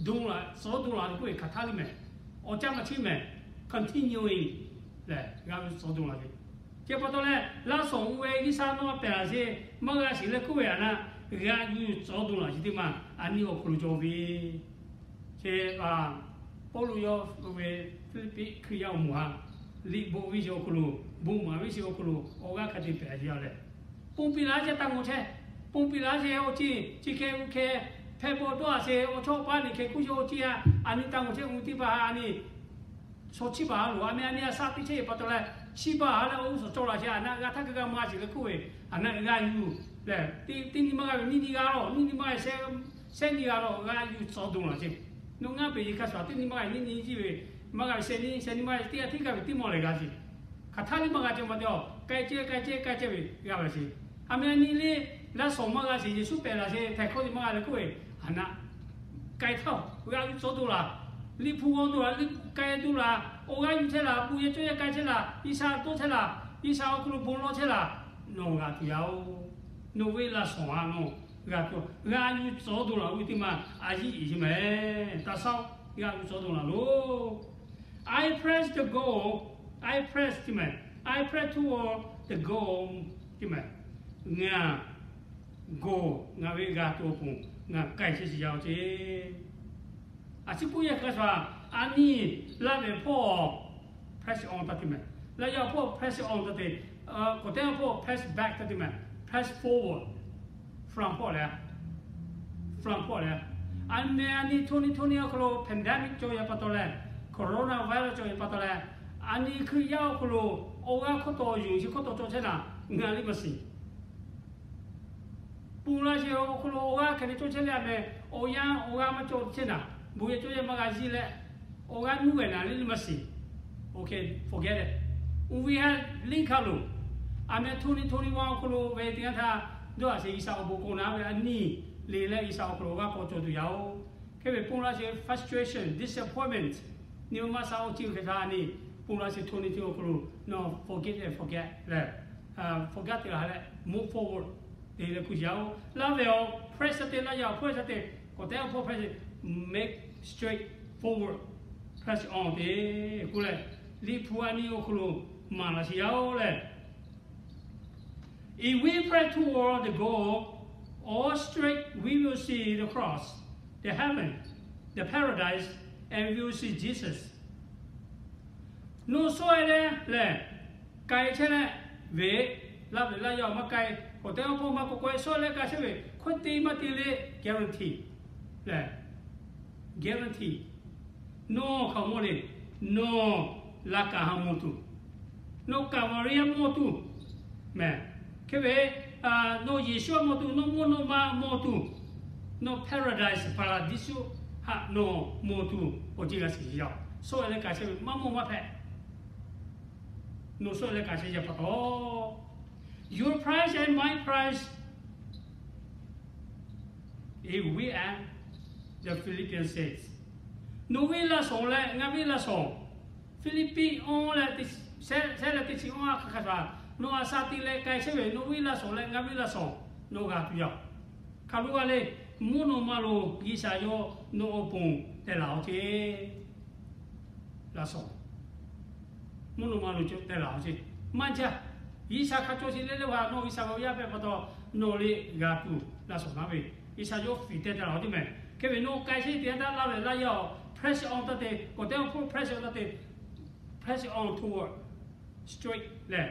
Dawˬ laˬ tcuhˉ dawˬ laˬ k'oˆ ve hk'aˬ htaˇ liˇ mehˬ. Awˬ caˇ maˇ chi mehˬ, continuing lehˬ g'a yuˬ tcuhˉ dawˬ laˬ ve. Chi pa taw leh laˇ shawˍ ve G'uiˬsha nawˬ haꞈ pehˍ laˬ ce, maˇ g'a shiˍ leh k'oˆ ve a naˆ g'a yuˬ tcuhˉ dawˬ laˬ ce teˇ maˇ a nyi awˬ hk'aw lo cawˬ ve. Chi Pawˇluꞈ yawˇ ve Hpiˇliˇpiˆ Hkriꞈ yaˇ awˬ moˍ htaꞈ liꞈ bvuhꞈ ve sheˍ awˬ hk'aw lo, bon maˍ ve sheˍ awˬ hk'aw lo awˬ g'aˇ hk'a te pehˍ a lehˬ, pon piˇ laˬ ce taˇ mawˬ chehˇ. Pon piˇ laˬ ce awˬ ceuˬ chi hk'e g'uˇ hk'e hpehꞈ bawˬ tawˆ a sheˍ, awˬ chawˇ paˇ liꞈ hk'e kuˇ ce awˬ ceuˬ a, a nyi taˇ mawˬ chehˇ, uiˍ teˇ hpaˍ a nyi shaw chiˇ baˬ a loˬ a meh a nyi a shaꞈ teꞈ chehˇ ve pa taw leh, chiˇ baˬ a leh awˬ g'uˇ suhˍ cawˬ laˬ ce a naˆ g'a htaˇ kaꞈ g'a maˇ g'a shiˍ leh k'oˆ ve, a naˆ g'a yuˬ lehˬ, teˇ nyi maˇ g'a ve nyiˇ nyi g'a lawˬ, nyiˇ nyi maˇ g'a ve shehˆ nyi g'a lawˬ, g'a yuˬ tcuhˉ dawˬ laˬ ce. Nawˬ ngaˇ peˬ yehˬ hk'a shuˍ teˇ nyi maˇ g'a ve nyiˇ nyi jiˇ ve, maˇ g'a ve shehˆ nyi, shehˆ nyi maˇ g'a ve teˇ g'aˇ hteˇ g'a ve teˇ maw lehˬ g'a ce. Hk'aˬ htaˇ liˇ maˇ g'a ce ma te a, k'ai chehˇ k'ai chehˇ k'ai chehˇ ve g'a ve ce. A meh a nyi le, laˇ shawˍ maˇ g'a sheˍ, Yeˍsuˆ pehˍ laˬ ce, htaiˍ hkawˇ te maˇ g'a leh k'oˆ ve, a naˆ k'ai htaˇ g'a yuˬ tcuhˉ dawˬ laˬ. Liꞈ hpu g'aw dawˬ laˬ, liꞈ k'ai dawˬ laˬ, awˬ g'aˇ yuˬ chehˇ laˬ, bon yehˬ cawˇ yehˬ k'ai chehˇ laˬ, G'uiˬsha dawˇ chehˇ laˬ, G'uiˬsha awˬ hk'aw lo bon lawˬ chehˇ laˬ, nawˬ g'a tuˬ yaˇ-oˬ. Nawˬ ve laˇ shawˍ a nawˬ g'a tuˬ, g'a yuˬ tcuhˉ dawˬ laˬ ve teˇ maˇ a yiˇ iˍ ce mehˬ. Taˇ sawˉ g'a yuˬ tcuhˉ dawˬ laˬ loˬ. I press the goal, I press ce mehˬ, I press toward the goal ce mehˬ. Ngaˬ goal, ngaˬ ve g'a tuˬ awˬ pon ngaˬ k'ai chehˇ shiˍ yaˇ-oˬ ce. A ciˉ puiˉ yehˬ hk'a shuˍ a, a nyi laˇ ve hpawˇ press on taˇ te mehˬ. Laˇ yaˇ hpawˇ press on taˇ te, k'awꞈ teˇ hpawˇ press back taˇ te mehˬ. Press forward, front hpawˇ leh, front hpawˇ leh, a meh a nyi hto nyi hto nyi awˬ hk'aw lo pandemic cawˬ ve pa taw leh, coronavirus cawˬ ve pa taw leh, a nyi Hkriꞈ yaˇ awˬ hk'aw lo awˬ g'aˇ hkawˇ taw yuˬ chi hkawˇ taw cawˬ chehˇ naˍ, ngaˬ liˇ maˇ shiˍ. Pon laˇ sheˍ awˬ hk'aw lo awˬ g'aˇ hk'e te cawˇ chehˇ leh a meh, awˬ yanˇ awˬ g'aˇ maˇ cawˬ chehˇ naˍ, bon yehˬ cawˇ yehˬ maˇ g'a yiˇ leh, awˬ g'aˇ nuˇ g'a naˍ liˇ maˇ shiˍ. Okay, forget it. Uˇ ve ha liˇ hkanˍ loˬ. A meh hto nyi hto nyi wa awˬ hk'aw lo ve teˇ g'aˇ htaˇ, dawˇ a sheˍ G'uiˬsha awˬ bon k'oˆ naˍ ve a nyi le leh G'uiˬsha awˬ hk'aw lo g'a k'awꞈ cawˬ tuˬ yaˇ oˬ. Hk'e ve ponˬ laˇ sheˍ frustration, disappointment, nyi ma sha awˬ ceuˬ hk'e htaˇ a nyi, ponˬ laˇ sheˍ htoꞈ nyi teˇ awˬ hk'aw lo nawˬ forgive and forget leh, forget te la leh move forward te leh kuˬ yaˇ oˬ. Laˇ ve awˬ press te laˇ yaˇ awˬ press te, k'awꞈ te awˬ hpawˇ press, make straight forward, press on te k'oˆ leh, Liꞈ hpu a nyi awˬ hk'aw lo maˍ laˇ sheˍ yaˇ oˬ leh, if we press toward the goal, all straight, we will see the cross, the heaven, the paradise, and we will see Jesus. Nawˬ sawˉ-e leh lehˬ, k'ai chehˇ leh ve, laˇ ve laˇ yaˇ awˬ maˇ k'ai, k'awꞈ te awˬ hpawˇ maˇ k'awꞈ k'oꞈ-e sawˉ-e leh k'ai chehˇ ve, hkawˇ te maˇ te le guarantee lehˬ, guarantee nawˬ hk'aˬ mawˇ le, nawˬ laꞈ kaˍ ha mawˬ tuˬ, nawˬ Kaˍvaˍriˆ mawˬ tuˬ mehˬ. Hk'e ve, nawˬ Yeˍsuˆ mawˬ tuˬ, nawˬ mvuhˇ naw ma mawˬ tuˬ, nawˬ paradise, paˍlaˍdiˇsuˆ haꞈ nawˬ mawˬ tuˬ awˬ ceuˬ g'a shiˍ yaˇ oˬ. Sawˉ-e leh k'ai chehˇ ve maˇ mawˬ maˇ hpehꞈ. Nawˬ sawˉ-e leh k'ai chehˇ yaˇ pa taw, your price and my price is we and the Philippians says, nawˬ ve laˇ shawˍ leh ngaˬ ve laˇ shawˍ, Hpiˇliˇpiˆ awˬ leh, shehˉ leh teˇ chi awˬ a hk'a hk'a shaˍ, nawˬ a sha te leh k'ai chehˇ ve nawˬ ve laˇ shawˍ leh ngaˬ ve laˇ shawˍ nawˬ g'a tuˬ yaˇ oˬ. Hk'aˬ lo g'a le, mvuhˇ naw ma lo G'uiˬsha yawˇ nawˬ awˬ pon teh laˬ awˬ ceˇ. Laˇ shawˍ mvuhˇ naw ma lo cawˬ teh laˬ awˬ ceˇ. Maˇ jaˇ, G'uiˬsha hk'a cawˬ sheˍ leh leh va nawˬ G'uiˬsha ve awˬ yaˇ hpehꞈ pa taw, nawˬ le g'a tuˬ laˇ shawˍ naˉ ve, G'uiˬsha yawˇ fiˍ teh teh laˬ awˬ ceˇ mehˬ. Hk'e ve nawˬ k'ai chehˇ te a taˇ laˇ ve laˇ yaˇ oˬ, press on taˇ te, k'awꞈ te awˬ hpawˇ press on taˇ te, press on toward straight leh,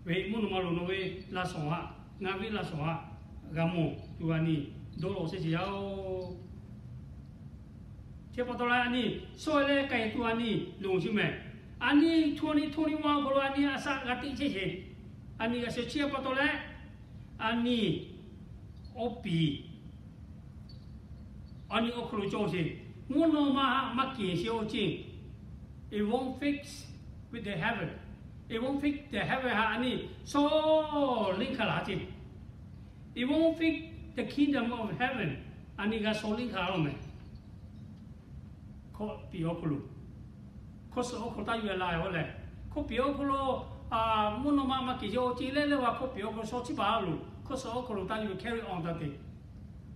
ve mvuhˇ naw ma lo nawˬ ve laˇ shawˍ haꞈ, ngaˬ ve laˇ shawˍ haꞈ g'a mawˬ tuˬ a nyi dawˇ law chehˇ sheˍ yaˇ oˬ. Chi pa taw leh a nyi sawˉ-e leh k'ai tuˬ a nyi lonˬ sheˍ mehˬ. A nyi htoꞈ nyi htoꞈ nyi ma awˬ hk'aw lo a nyi a shaꞈ g'a teꞈ chehˇ sheˍ. A nyi g'a shehˍ chi pa taw leh, a nyi awˬ piˍ a nyi awˬ hk'aw lo cawˬ sheˍ. Mvuhˇ naw ma haꞈ maˇ keˬ sheˍ awˬ ceˇ. It won't fix with the heaven. It won't fix the heaven haꞈ a nyi shaw liˇ hkanˍ laˬ ceˇ. It won't fix the kingdom of heaven. A nyi g'a shaw liˇ hkanˍ laˬ mehˬ. Hkawˇ piˍ awˬ hk'aw lo, hkawˇ suhˍ awˬ hk'aw lo taˇ yuˬ-e la-e oˬ lehˬ, hkawˇ piˍ awˬ hk'aw lo mvuhˇ naw ma maˇ keˬ sheˍ awˬ ceˇ leh leh va hkawˇ piˍ awˬ hk'aw lo shaw chi baˬ lo, hkawˇ suhˍ awˬ hk'aw lo taˇ yuˬ-e carry on taˇ te.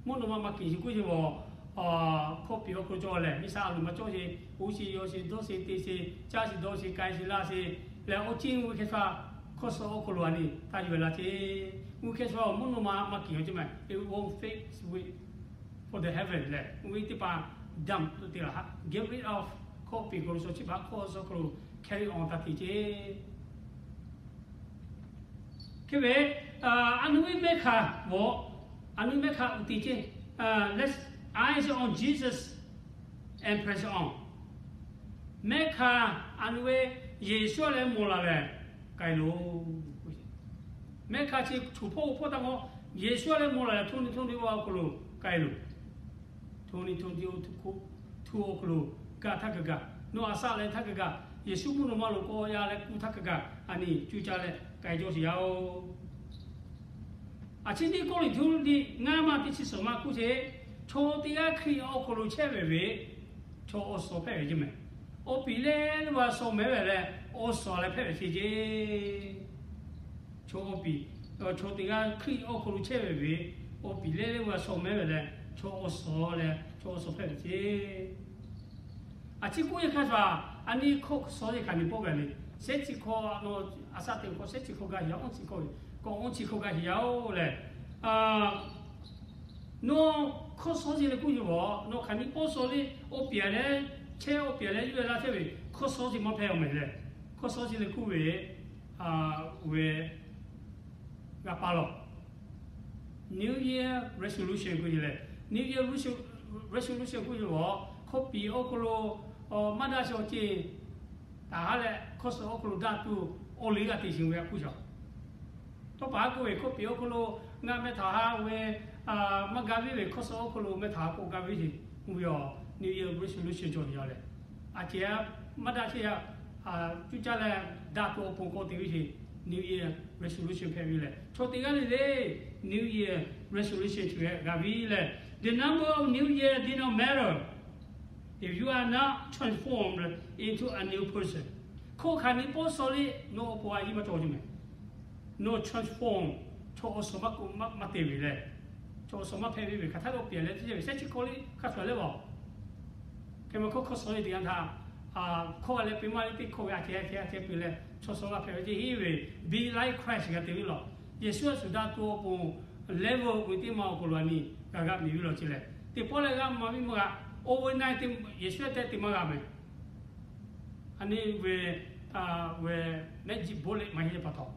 Mvuhˇ naw ma maˇ keˬ sheˍ kuˇ sheˍ vaˬ, hkawˇ piˍ awˬ hk'aw lo cawˬ lehˬ, G'uiˬsha a loˍ maˇ cawˬ sheˍ, oˇ sheˍ yaw sheˍ dawˇ sheˍ te sheˍ caˇ sheˍ dawˇ sheˍ k'ai sheˍ laˇ sheˍ lehˬ, awˬ ceˇ ve hk'e sha hkawˇ suhˍ awˬ hk'aw lo a nyi taˇ yuˬ-e la ceˇ. Ve hk'e sha mvuhˇ naw ma maˇ keˬ awˬ ceˇ mehˬ. It won't fix with for the heaven lehˬ, ve teˇ hpaˍ damp to te laˬ haꞈ, get rid of, hkawˇ piˍ hk'aw lo shaw chi baˬ hkawˇ suhˍ hk'aw lo carry on taˇ te ceˇ. Hk'e ve, a nu ve mehˆ hkanˍ vaˬ, a nu mehˆ hkanˍ uiˍ te ceˇ. Let's eyes on Jesus and press on. Mehˆ hkanˍ a nu ve Yeˍsuˆ leh mawˬ laˬ lehˬ k'ai loˬ. Mehˆ hkanˍ chi choˬ hpawˇ o hpawˇ taˇ k'o, Yeˍsuˆ leh mawˬ laˬ lehˬ htoꞈ nyi htoꞈ nyi awˬ hk'aw lo k'ai loˬ. Htoꞈ nyi htoꞈ nyi awˬ hk'aw lo, htoꞈ awˬ hk'aw lo kaˇ htaˇ kaꞈ kaꞈ, nawˬ a shaꞈ leh htaˇ kaꞈ kaꞈ, Yeˍsuˆ mvuhˇ naw ma lo k'awꞈ yaˇ leh kuˇ htaˇ kaꞈ kaꞈ, a nyi cuˇ caˇ leh k'ai cawˬ sheˍ yaˇ oˬ. A ciˉ teˇ Kawˇrenˍhtuˆ liꞈ ngaˇ maˇ teˇ chi suhˍ maˇ k'oˆ sheˍ, chaw teˇ g'aˇ Hkriꞈ awˬ hk'aw lo chehˇ ve ve, chaw awˬ suhˍ hpehꞈ ve ceˇ mehˬ. Awˬ piˍ leh leh va shaw mehˉ ve leh, awˬ suhˍ leh hpehꞈ ve ceˇ ceˇ. Chaw awˬ piˍ, chaw teˇ g'aˇ Hkriꞈ awˬ hk'aw lo chehˇ ve ve, awˬ piˍ leh leh va shaw mehˉ ve leh, chaw awˬ suhˍ leh chaw awˬ suhˍ hpehꞈ ve ceˇ. A ciˉ k'oˆ ve hk'a shuˍ, a nyi hkawˇ suhˍ ve hkanˍ nyi pawˆ gaˬ le. Shehˉ chi hkawˇ, a shaꞈ teꞈ hkawˇ shehˉ chi hkawˇ gaˇ heˍ yaˇ, awˇ chi hkawˇ ve, k'awꞈ awˇ chi hkawˇ gaˇ heˍ yaˇ oˬ lehˬ, nawˬ hkawˇ suhˍ ve leh k'oˆ ve, nawˬ hkanˍ nyi pawˆ suhˍ le, awˬ piˍ leh chehˇ, awˬ piˍ leh yuˬ-e laˇ chehˇ ve, hkawˇ suhˍ ve maˇ hpehꞈ awˬ mehˍ lehˬ, hkawˇ suhˍ ve leh k'oˆ ve, a, ve g'a pa lawˬ. New Year resolution k'oˆ ve lehˬ, New Year resolution k'oˆ ve lehˬ, hkawˇ piˍ awˬ hk'aw lo maˇ daꞈ sheˍ awˬ ceˇ, taˍ haˉ leh hkawˇ suhˍ awˬ hk'aw lo daꞈ tuˬ awˬ liˇ g'a te sheˍ ve a k'oˆ shaˍ. Tawˇ pa haˉ k'oˆ ve, hkawˇ piˍ awˬ hk'aw lo ngaˬ meh htaꞈ haˉ ve, maˇ ga viˉ ve hkawˇ suhˍ awˬ hk'aw lo meh htaꞈ k'awꞈ ga viˉ sheˍ, mvuhˇ ve awˬ New Year resolution cawˬ ve yaˇ lehˬ, a ceh maˇ daꞈ sheˍ yaˇ, cuˇ caˇ leh daꞈ tuˬ awˬ pon k'awꞈ te viˉ sheˍ, New Year resolution hpehꞈ ve lehˬ, chaw teˇ g'aˇ le le New Year resolution chi ve g'a viˉ leh, the number of new year did not matter if you are not transformed into a new person. Hkawˇ hkanˍ nyi pawˆ suh le, nawˬ awˬ pon a yiˇ maˇ cawˬ ce mehˍ. Nawˬ transform, chaw awˬ suhˍ maˇ te ve leh, chaw awˬ suhˍ maˇ hpehꞈ ve, hk'aˬ htaˇ lo pehˬ leh teˇ ceuˬ ve shehˉ chi hk'aw le hk'a shuˍ leh a, hk'e ma hkawˇ hkawˇ suh le teˇ yanˇ htaˇ, hkawˇ a leh peuˬ maˇ le teˇ hkawˇ ve a ceh a ceh a ceh peuˬ leh chaw suhˍ g'a hpehꞈ ve ce, henˇ ve be like Christ g'a te ve lawˬ. Yeˍsuˆ a shuˍ daꞈ tuˬ awˬ pon level awˬ pon teˇ ma awˬ hk'aw lo a nyi g'a g'a miˬ ve lawˬ ce leh, teˇ pawˆ leh g'a maˍ ve maˇ g'a. Overnight te Yeˍsuˆ a tehꞈ te maˇ g'a mehˍ. A nyi ve, ve magic bullet maˇ heˆ le pa taw,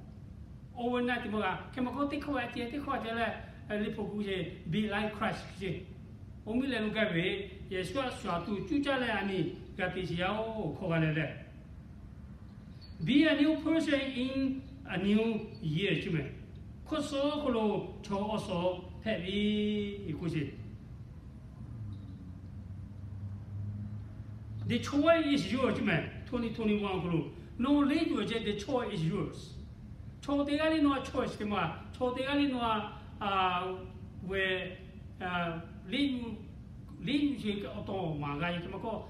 overnight te maˇ g'a. Hk'e ma hkawˇ teˇ hkawˇ ve a ceh teˇ hkawˇ a ceh leh, liꞈ hpu k'oˆ ce, be like Christ ce. Oˇ miˇ leh lo gaˇ ve, Yeˍsuˆ a shuˍ a tuˬ cuˇ caˇ leh a nyi g'a te sheˍ yaˇ-oˬ hkawˇ g'a leh leh, be a new person in a new year ce mehˍ. Hkawˇ suh awˬ hk'aw lo chaw awˬ suhˍ hpehꞈ ve k'oˆ ce. The choice is yours ce mehˍ. Twenty twenty-one awˬ hk'aw lo nawˬ liˇ yuˬ ce, the choice is yours. Chaw teˇ g'aˇ liˇ nawˬ a choice te maˇ, chaw teˇ g'aˇ liˇ nawˬ a, ve, liˇ yuˬ, liˇ yuˬ sheˍ awˬ tawˍ maˍ g'a ve hk'e ma hkawˇ,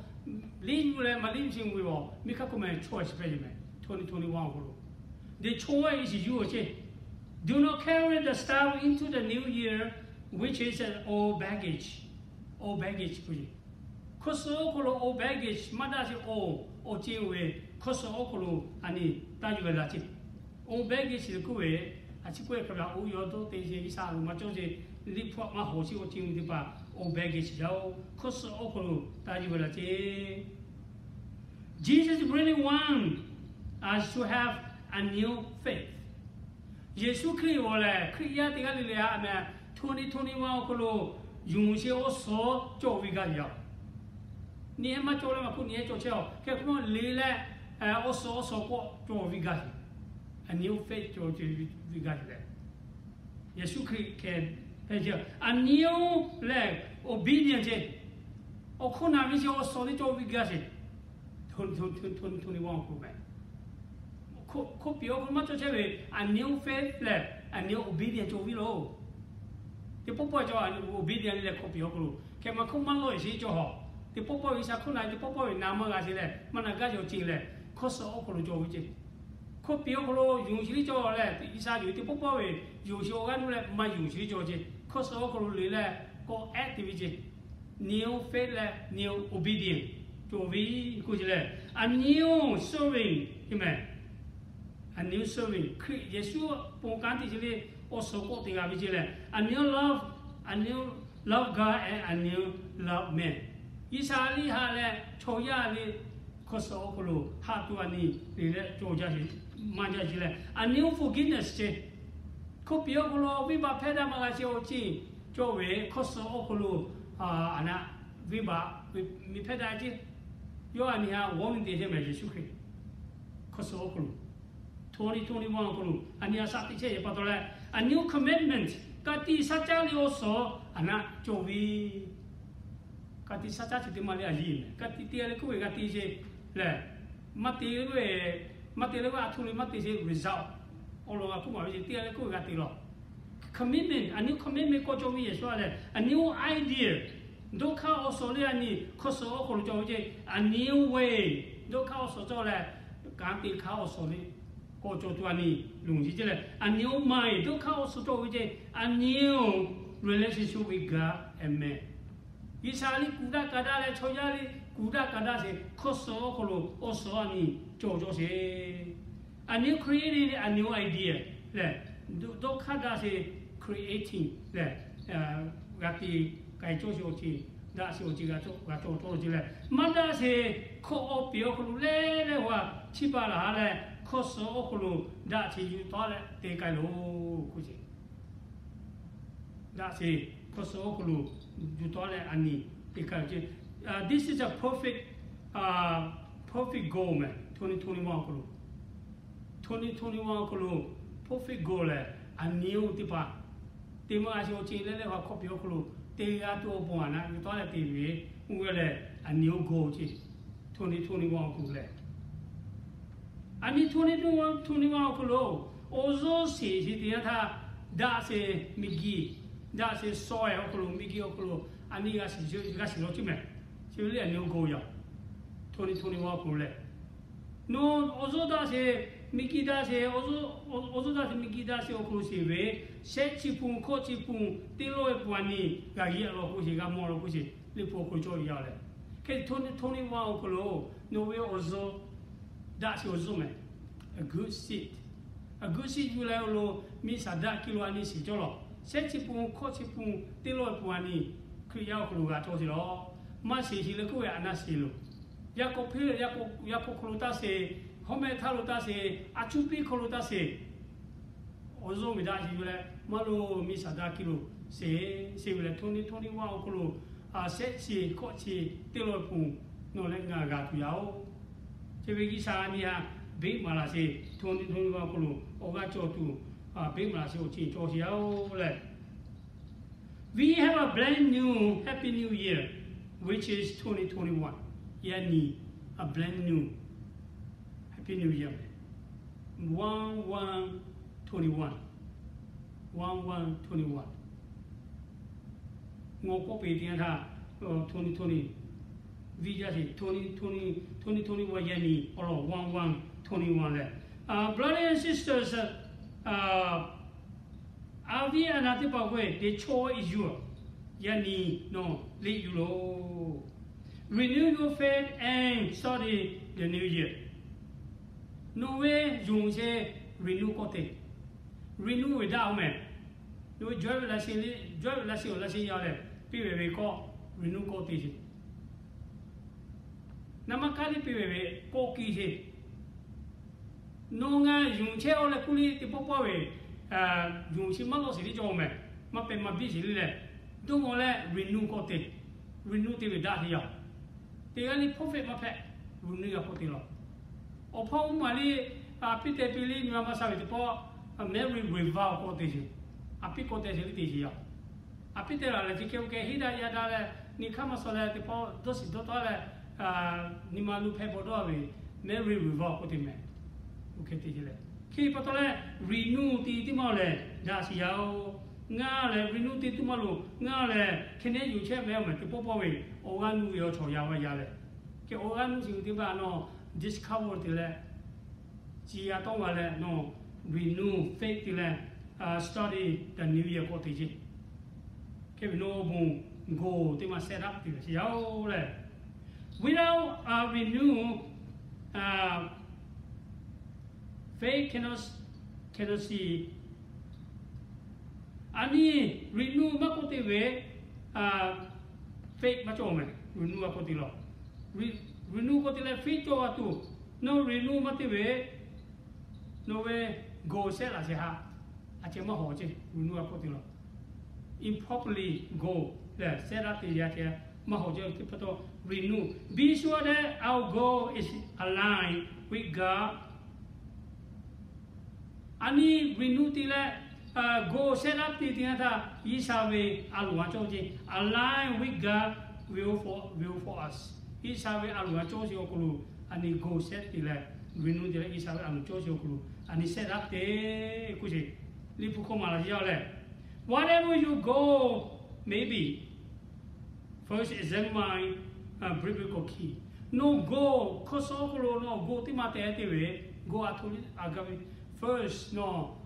liˇ yuˬ leh maˇ liˇ yuˬ sheˍ ve awˬ miˇ hk'aˇ hkawˇ mehˍ choice hpehꞈ ce mehˍ. Twenty twenty-one awˬ hk'aw lo the choice is yours ce. Do not carry the staff into the new year, which is an old baggage. Old baggage k'oˆ ve, hkawˇ suh awˬ hk'aw lo old baggage maˇ daꞈ sheˍ, oˇ awˬ ceuˬ ve hkawˇ suh awˬ hk'aw lo a nyi taˇ yuˬ ve laˬ ce. Old baggage k'oˆ ve, a ciˉ k'oˆ ve hk'a gaˬ oˇ yawˇ dawˇ te sheˍ, G'uiˬsha a loˍ maˇ cawˇ sheˍ, liꞈ hpu maˇ hawˍ sheˍ awˬ ceuˬ ve teˇ hpaˍ old baggage yaˇ-oˬ, hkawˇ suh awˬ hk'aw lo taˇ yuˬ ve laˬ ce. Jesus really want us to have a new faith. Yeˍsuˆ Hkriꞈ awˬ lehˬ Hkriꞈ yaˇ teˇ g'aˇ le le a mehˍ, twenty twenty-one awˬ hk'aw lo yonˍ sheˍ awˬ suhˍ cawˬ ve gaˇ ve yoˬ. Nyi ehˉ maˇ cawˬ leh maˇ hk'oˆ nyi ehˉ cawˬ chehˇ-oˬ. Hk'e k'o lehˬ leh, awˬ suhˍ awˬ suhˍ k'awꞈ cawˬ ve gaˇ ve, a nyi oˇ hpehꞈ cawˬ ve gaˇ ve lehˬ, Yeˍsuˆ Hkriꞈ hkeh hpehꞈ ce. A nyi oˇ lehˬ obedient ce. Awˬ hk'oˆ naˍ ve sheˍ awˬ suhˍ le cawˬ ve gaˇ sheˍ. Twenty twenty-one awˬ hk'aw lo mehˍ, hkawˇ piˍ awˬ hk'aw lo maˇ cawˬ chehˇ ve, a nyi oˇ hpehꞈ leh, a nyi obedient cawˬ ve loˬ. Teˇ pawˆ pawˆ cawˬ obedient leh hkawˇ piˍ awˬ hk'aw lo, hk'e ma hkawˇ maˇ lawˬ sheˍ cawˬ hawˬ. Teˇ pawˆ pawˆ G'uiˬsha hkawˇ na, teˇ pawˆ pawˆ ve na maˇ g'a sheˍ leh maˇ na gaˇ cawˬ ce leh, hkawˇ suh awˬ hk'aw lo cawˬ ve ce. Hkawˇ piˍ awˬ hk'aw lo yonˍ sheˍ le cawˬ leh, G'uiˬsha yonˍ teˇ pawˆ pawˆ ve yonˍ sheˍ awˬ g'aˇ nuˇ leh maˇ yonˍ sheˍ le cawˬ ce. Hkawˇ suh awˬ hk'aw lo le leh k'awꞈ ehˉ te ve ce. New faith leh new obedient cawˬ ve k'oˆ ce leh, a new serving, a new serving, Hkriꞈ Yeˍsuˆ pon kanˉ te ce le, awˬ suhˍ k'awꞈ te g'a ve ce leh, a new love, a new love God and a new love man. G'uiˬsha liˇ haꞈ leh chaw yaˇ le hkawˇ suh awˬ hk'aw lo haꞈ tuˬ a nyi le leh cawˬ jaˇ sheˍ, maˇ jaˇ ce leh, a new forgiveness ce. Hkawˇ piˍ awˬ hk'aw lo venˇbaˆ hpehˇ daꞈ maˇ g'a sheˍ awˬ ceuˬ cawˬ ve, hkawˇ suh awˬ hk'aw lo a naˆ venˇbaˆ mi hpehˇ daꞈ ce. Yawˇ a nyi ha warning te chehˇ mehˍ Yeˍsuˆ Hkriꞈ. Hkawˇ suh awˬ hk'aw lo, twenty twenty-one awˬ hk'aw lo a nyi a shaꞈ teꞈ chehˇ ve pa taw leh, a new commitment, ka tiꞈ shaˉ caˉ le awˬ suhˍ a naˆ cawˬ ve. Ka tiꞈ shaˉ caˉ chi teˇ maˇ le a yiˇ mehˍ. Ka tiꞈ te leh k'oˆ ve ka tiꞈ ce lehˬ, maˇ te ve, maˇ te leh ve a htoꞈ le maˇ te ce result. Awˬ lawn g'a k'oˆ maˍ ve ce, te leh k'oˆ ve ka tiꞈ lawˬ. Commitment, a new commitment k'awꞈ cawˬ ve Yeˍsuˆ a lehˬ, a new idea. Dawˇ hkaˇ awˬ suhˍ le a nyi hkawˇ suh awˬ hk'aw lo cawˬ ve ce, a new way. Dawˇ hkaˇ awˬ suhˍ cawˬ leh, kanˉ te hkaˇ awˬ suhˍ le k'awꞈ cawˬ tuˬ a nyi lonˉ ce ce leh, a new mind. Dawˇ hkaˇ awˬ suhˍ cawˬ ve ce, a new relationship with God and man. G'uiˬsha liˇ kuˬ daꞈ ka daꞈ leh chaw yaˇ liˇ kuˬ daꞈ ka daꞈ sheˍ, hkawˇ suh awˬ hk'aw lo awˬ suhˍ a nyi cawˬ cawˬ sheˍ. A new creating, a new idea lehˬ, dawˇ hkaˇ daꞈ sheˍ creating lehˬ, g'a te k'ai cawˇ sheˍ awˬ ceuˬ, daꞈ sheˍ awˬ ceuˬ g'a cawˬ cawˬ ce leh, maˇ daꞈ sheˍ hkawˇ awˬ piˍ awˬ hk'aw lo leh leh g'a chiˇ baˬ laˬ ha leh, hkawˇ suh awˬ hk'aw lo daꞈ sheˍ yuˬ tawˉ leh te k'ai loˬ k'oˆ ce. Daꞈ sheˍ hkawˇ suh awˬ hk'aw lo yuˬ tawˉ leh a nyi te k'ai loˬ ce. This is a perfect, perfect goal mehˍ. Twenty twenty-one awˬ hk'aw lo, twenty twenty-one awˬ hk'aw lo perfect goal lehˬ, a nyi oˇ teˇ hpaˍ te maˇ g'a sheˍ awˬ ceuˬ leh leh g'a hkawˇ piˍ awˬ hk'aw lo te g'a tuˬ awˬ pon a naˆ yuˬ tawˉ leh te ve, oˇ ve lehˬ a nyi oˇ goal ce. Twenty twenty-one awˬ hk'aw lo lehˬ, a nyi twenty twenty-one awˬ hk'aw lo awˬ zuhˇ sheˍ sheˍ teˇ yanˇ htaˇ, daꞈ sheˍ miˬguiˬ Daꞈ sheˍ shaw-e awˬ hk'aw lo, miˬ guiˬ awˬ hk'aw lo a nyi g'a shiˍ, g'a shiˍ law cuˇ meh. Chi ve le a nyi awˬ g'aw yaˇ, twenty twenty-one awˬ hk'aw lo lehˬ, nawˬ awˬ zuhˇ daꞈ sheˍ, miˬ guiˬ daꞈ sheˍ, awˬ zuhˇ daꞈ sheˍ, miˬ guiˬ daꞈ sheˍ awˬ hk'aw lo sheˍ ve, shehˆ chi pun hkawˆ chi pun teˇ lawˇ ve pun a nyi g'a yeˇ law k'oˆ sheˍ, g'a mawˇ law k'oˆ sheˍ, Liꞈ hpu awˬ hk'aw lo cawˇ ve yaˇ lehˬ. Hk'e twenty twenty-one awˬ hk'aw lo nawˬ ve awˬ zuhˇ daꞈ sheˍ awˬ zuhˇ meh, a good seed, a good seed yuˬ leh awˬ lawn miˬ saˍ daꞈ kiˇ lo a nyi shiˍ cawˇ law. Shehˆ chi pun hkawˆ chi pun teˇ lawˇ ve pun a nyi Hkriꞈ yaˇ awˬ hk'aw lo g'a cawˇ sheˍ law. Maˇ sheˍ sheˍ leh k'oˆ ve a naˆ sheˍ loˬ. Yaˇ k'awꞈ hpeˇ, yaˇ k'awꞈ hk'aw lo taˇ sheˍ, hawˉ mehˆ htaˇ lo taˇ sheˍ, a cuˇ piˇ hk'aw lo taˇ sheˍ. Awˬ zuhˇ ve daꞈ sheˍ ve leh maˇ lo miˬ saˍ daꞈ kiˇ lo sheˍ, sheˍ ve leh twenty twenty-one awˬ hk'aw lo shehˆ chi hkawˆ chi teˇ lawˇ ve pun nawˬ leh ngaˬ g'a tuˬ yaˇ oˬ. Chi ve G'uiˬ sha a nyi a beˆ maˍ laˬ sheˍ, twenty twenty-one awˬ hk'aw lo awˬ g'aˇ cawˬ tuˬ beˆ maˍ laˬ sheˍ awˬ ceuˬ cawˬ sheˍ yaˇ oˬ lehˬ. We have a brand new Happy New Year, which is twenty twenty-one. Yaꞈ nyi a brand new Happy New Year, one one twenty-one, one one twenty-one. Ngaw kawˆ peˍ teˇ yanˇ htaˇ, twenty twenty, viˇ jaˇ sheˍ, twenty twenty, twenty twenty-one yaꞈ nyi awˬ lawn one one twenty-one lehˬ. Brothers and sisters, a viˉ a nyi teˇ hpaˍ k'o-e, the choice is yours. Yaꞈ nyi nawˬ liꞈ yuˬ loˬ. Renew your faith and study the New Year. Nawˬ ve yonˍ sheˍ renew kawˆ te. Renew ve daꞈ-oˬ meh. Nawˬ ve jawˇ ve laˇ sheˍ, jawˇ ve laˇ sheˍ awˬ laˇ sheˍ yaˇ lehˬ, piˇ ve ve kawˆ renew kawˆ te sheˍ. Naˍ ma kaˇ liˇ piˇ ve ve kawˆ kiˇ sheˍ. Nawˬ ngaˬ yonˍ chehˇ-oˆ leh kuˇ liˇ teˇ pawˆ pawˆ ve, yonˍ chi maˇ lawˆ sheˍ liˇ cawˇ meh. Maˇ pehˬ maˇ biˇ sheˍ liˇ leh, dawˇ maw leh renew kawˆ te. Renew te ve daꞈ te yaˇ. Teˇ g'aˇ liˇ prophet maˇ hpehꞈ, renew g'a kawˆ te law. Awˬ hpawˇ mvuhˇ maˬ liˇ a piˇ te piˇ liˇ nyi ma maˇ sha ve teˇ pawˆ, Mary revival kawˆ te sheˍ. A piˇ kawˆ te sheˍ liˇ te sheˍ yaˇ. A piˇ te laˬ leh chi hk'e oˇ keh henˇ daꞈ yaˇ daꞈ leh, nyi hk'aˇ maˇ suh leh teˇ pawˆ dawˇ shiˍ dawˇ tawˆ leh, nyi ma lu hpehˇ bawˬ dawˇ ve, Mary revival k'oˆ te meh. Oˇ hk'e te sheˍ leh, hk'e pa taw leh renew te teˇ maˇ-oˬ lehˬ daꞈ sheˍ yaˇ-oˬ. Ngaˬ lehˬ renew te teˇ maˇ loˬ, ngaˬ lehˬ hk'e nehˉ yonˍ chehˇ meh-oˬ meh teˇ pawˆ pawˆ ve awˬ g'aˇ nuˇ ve awˬ chawˬ yaˇ va yaˇ leh, hk'e awˬ g'aˇ nuˇ sheˍ ve teˇ maˇ nawˬ discover te leh, chi yaˇ tawˇ g'a leh nawˬ renew faith te leh, study the New Year kawˆ te sheˍ. Hk'e ve nawˬ bon goal teˇ maˇ set up te sheˍ yaˇ-oˬ lehˬ. Without a renew, faith cannot, cannot see. A nyi renew maˇ kawˆ te ve, faith maˇ cawˬ meh. Renew a kawˆ te law. Renew kawˆ te leh faith cawˬ a tuˬ, nawˬ renew maˇ te ve, nawˬ ve goal set laˬ sheˍ haꞈ, a ceh maˇ hawˍ ceˇ. Renew a kawˆ te law. Improperly goal leh set up te yaˇ ceh maˇ hawˍ ceˇ. Teˇ pa taw renew, be sure that our goal is aligned with God. A nyi renew te leh, goal set up te teˇ yanˇ htaˇ G'uiˬ sha ve a loˍ a cawˇ ceˇ, align with God will for, will for us. G'uiˬ sha ve a loˍ a cawˇ sheˍ awˬ hk'aw lo a nyi goal set te leh, renew te leh G'uiˬ sha ve a loˍ cawˇ sheˍ awˬ hk'aw lo a nyi set up te k'oˆ sheˍ. Liꞈ hpu hk'aw maˍ laˬ sheˍ yaˇ-oˬ lehˬ, whatever your goal may be, first examine biblical key. Nawˬ goal hkawˇ suhˉ awˬ hk'aw lo nawˬ goal teˇ maˇ te te ve, goal a htoꞈ liˇ a gaˇ ve, first nawˬ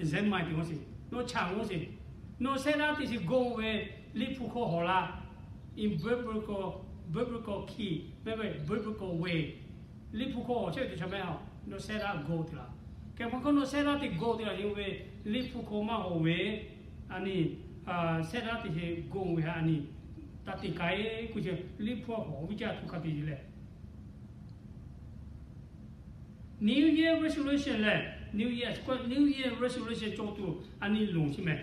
examine te g'awˇ sheˍ, nawˬ chaꞈ g'awˇ sheˍ. Nawˬ set up te sheˍ goal ve, Liꞈ hpu hk'aw hawˍ laˇ, in biblical, biblical key, meh ve biblical way. Liꞈ hpu hk'aw hawˍ chehˇ ve teˇ chaw meh a, nawˬ set up goal te laˬ. Hk'e pa hkawˇ nawˬ set up te goal te laˬ sheˍ ve, Liꞈ hpu hk'aw maˇ hawˍ ve, a nyi set up te sheˍ goal ve a nyi, taˇ te k'ai k'oˆ sheˍ. Liꞈ hpu hk'aw hawˍ ve jaˇ htoꞈ hk'a te sheˍ leh, New Year resolution lehˬ, New Year, New Year resolution cawˬ tuˬ a nyi loˍ sheˍ meh.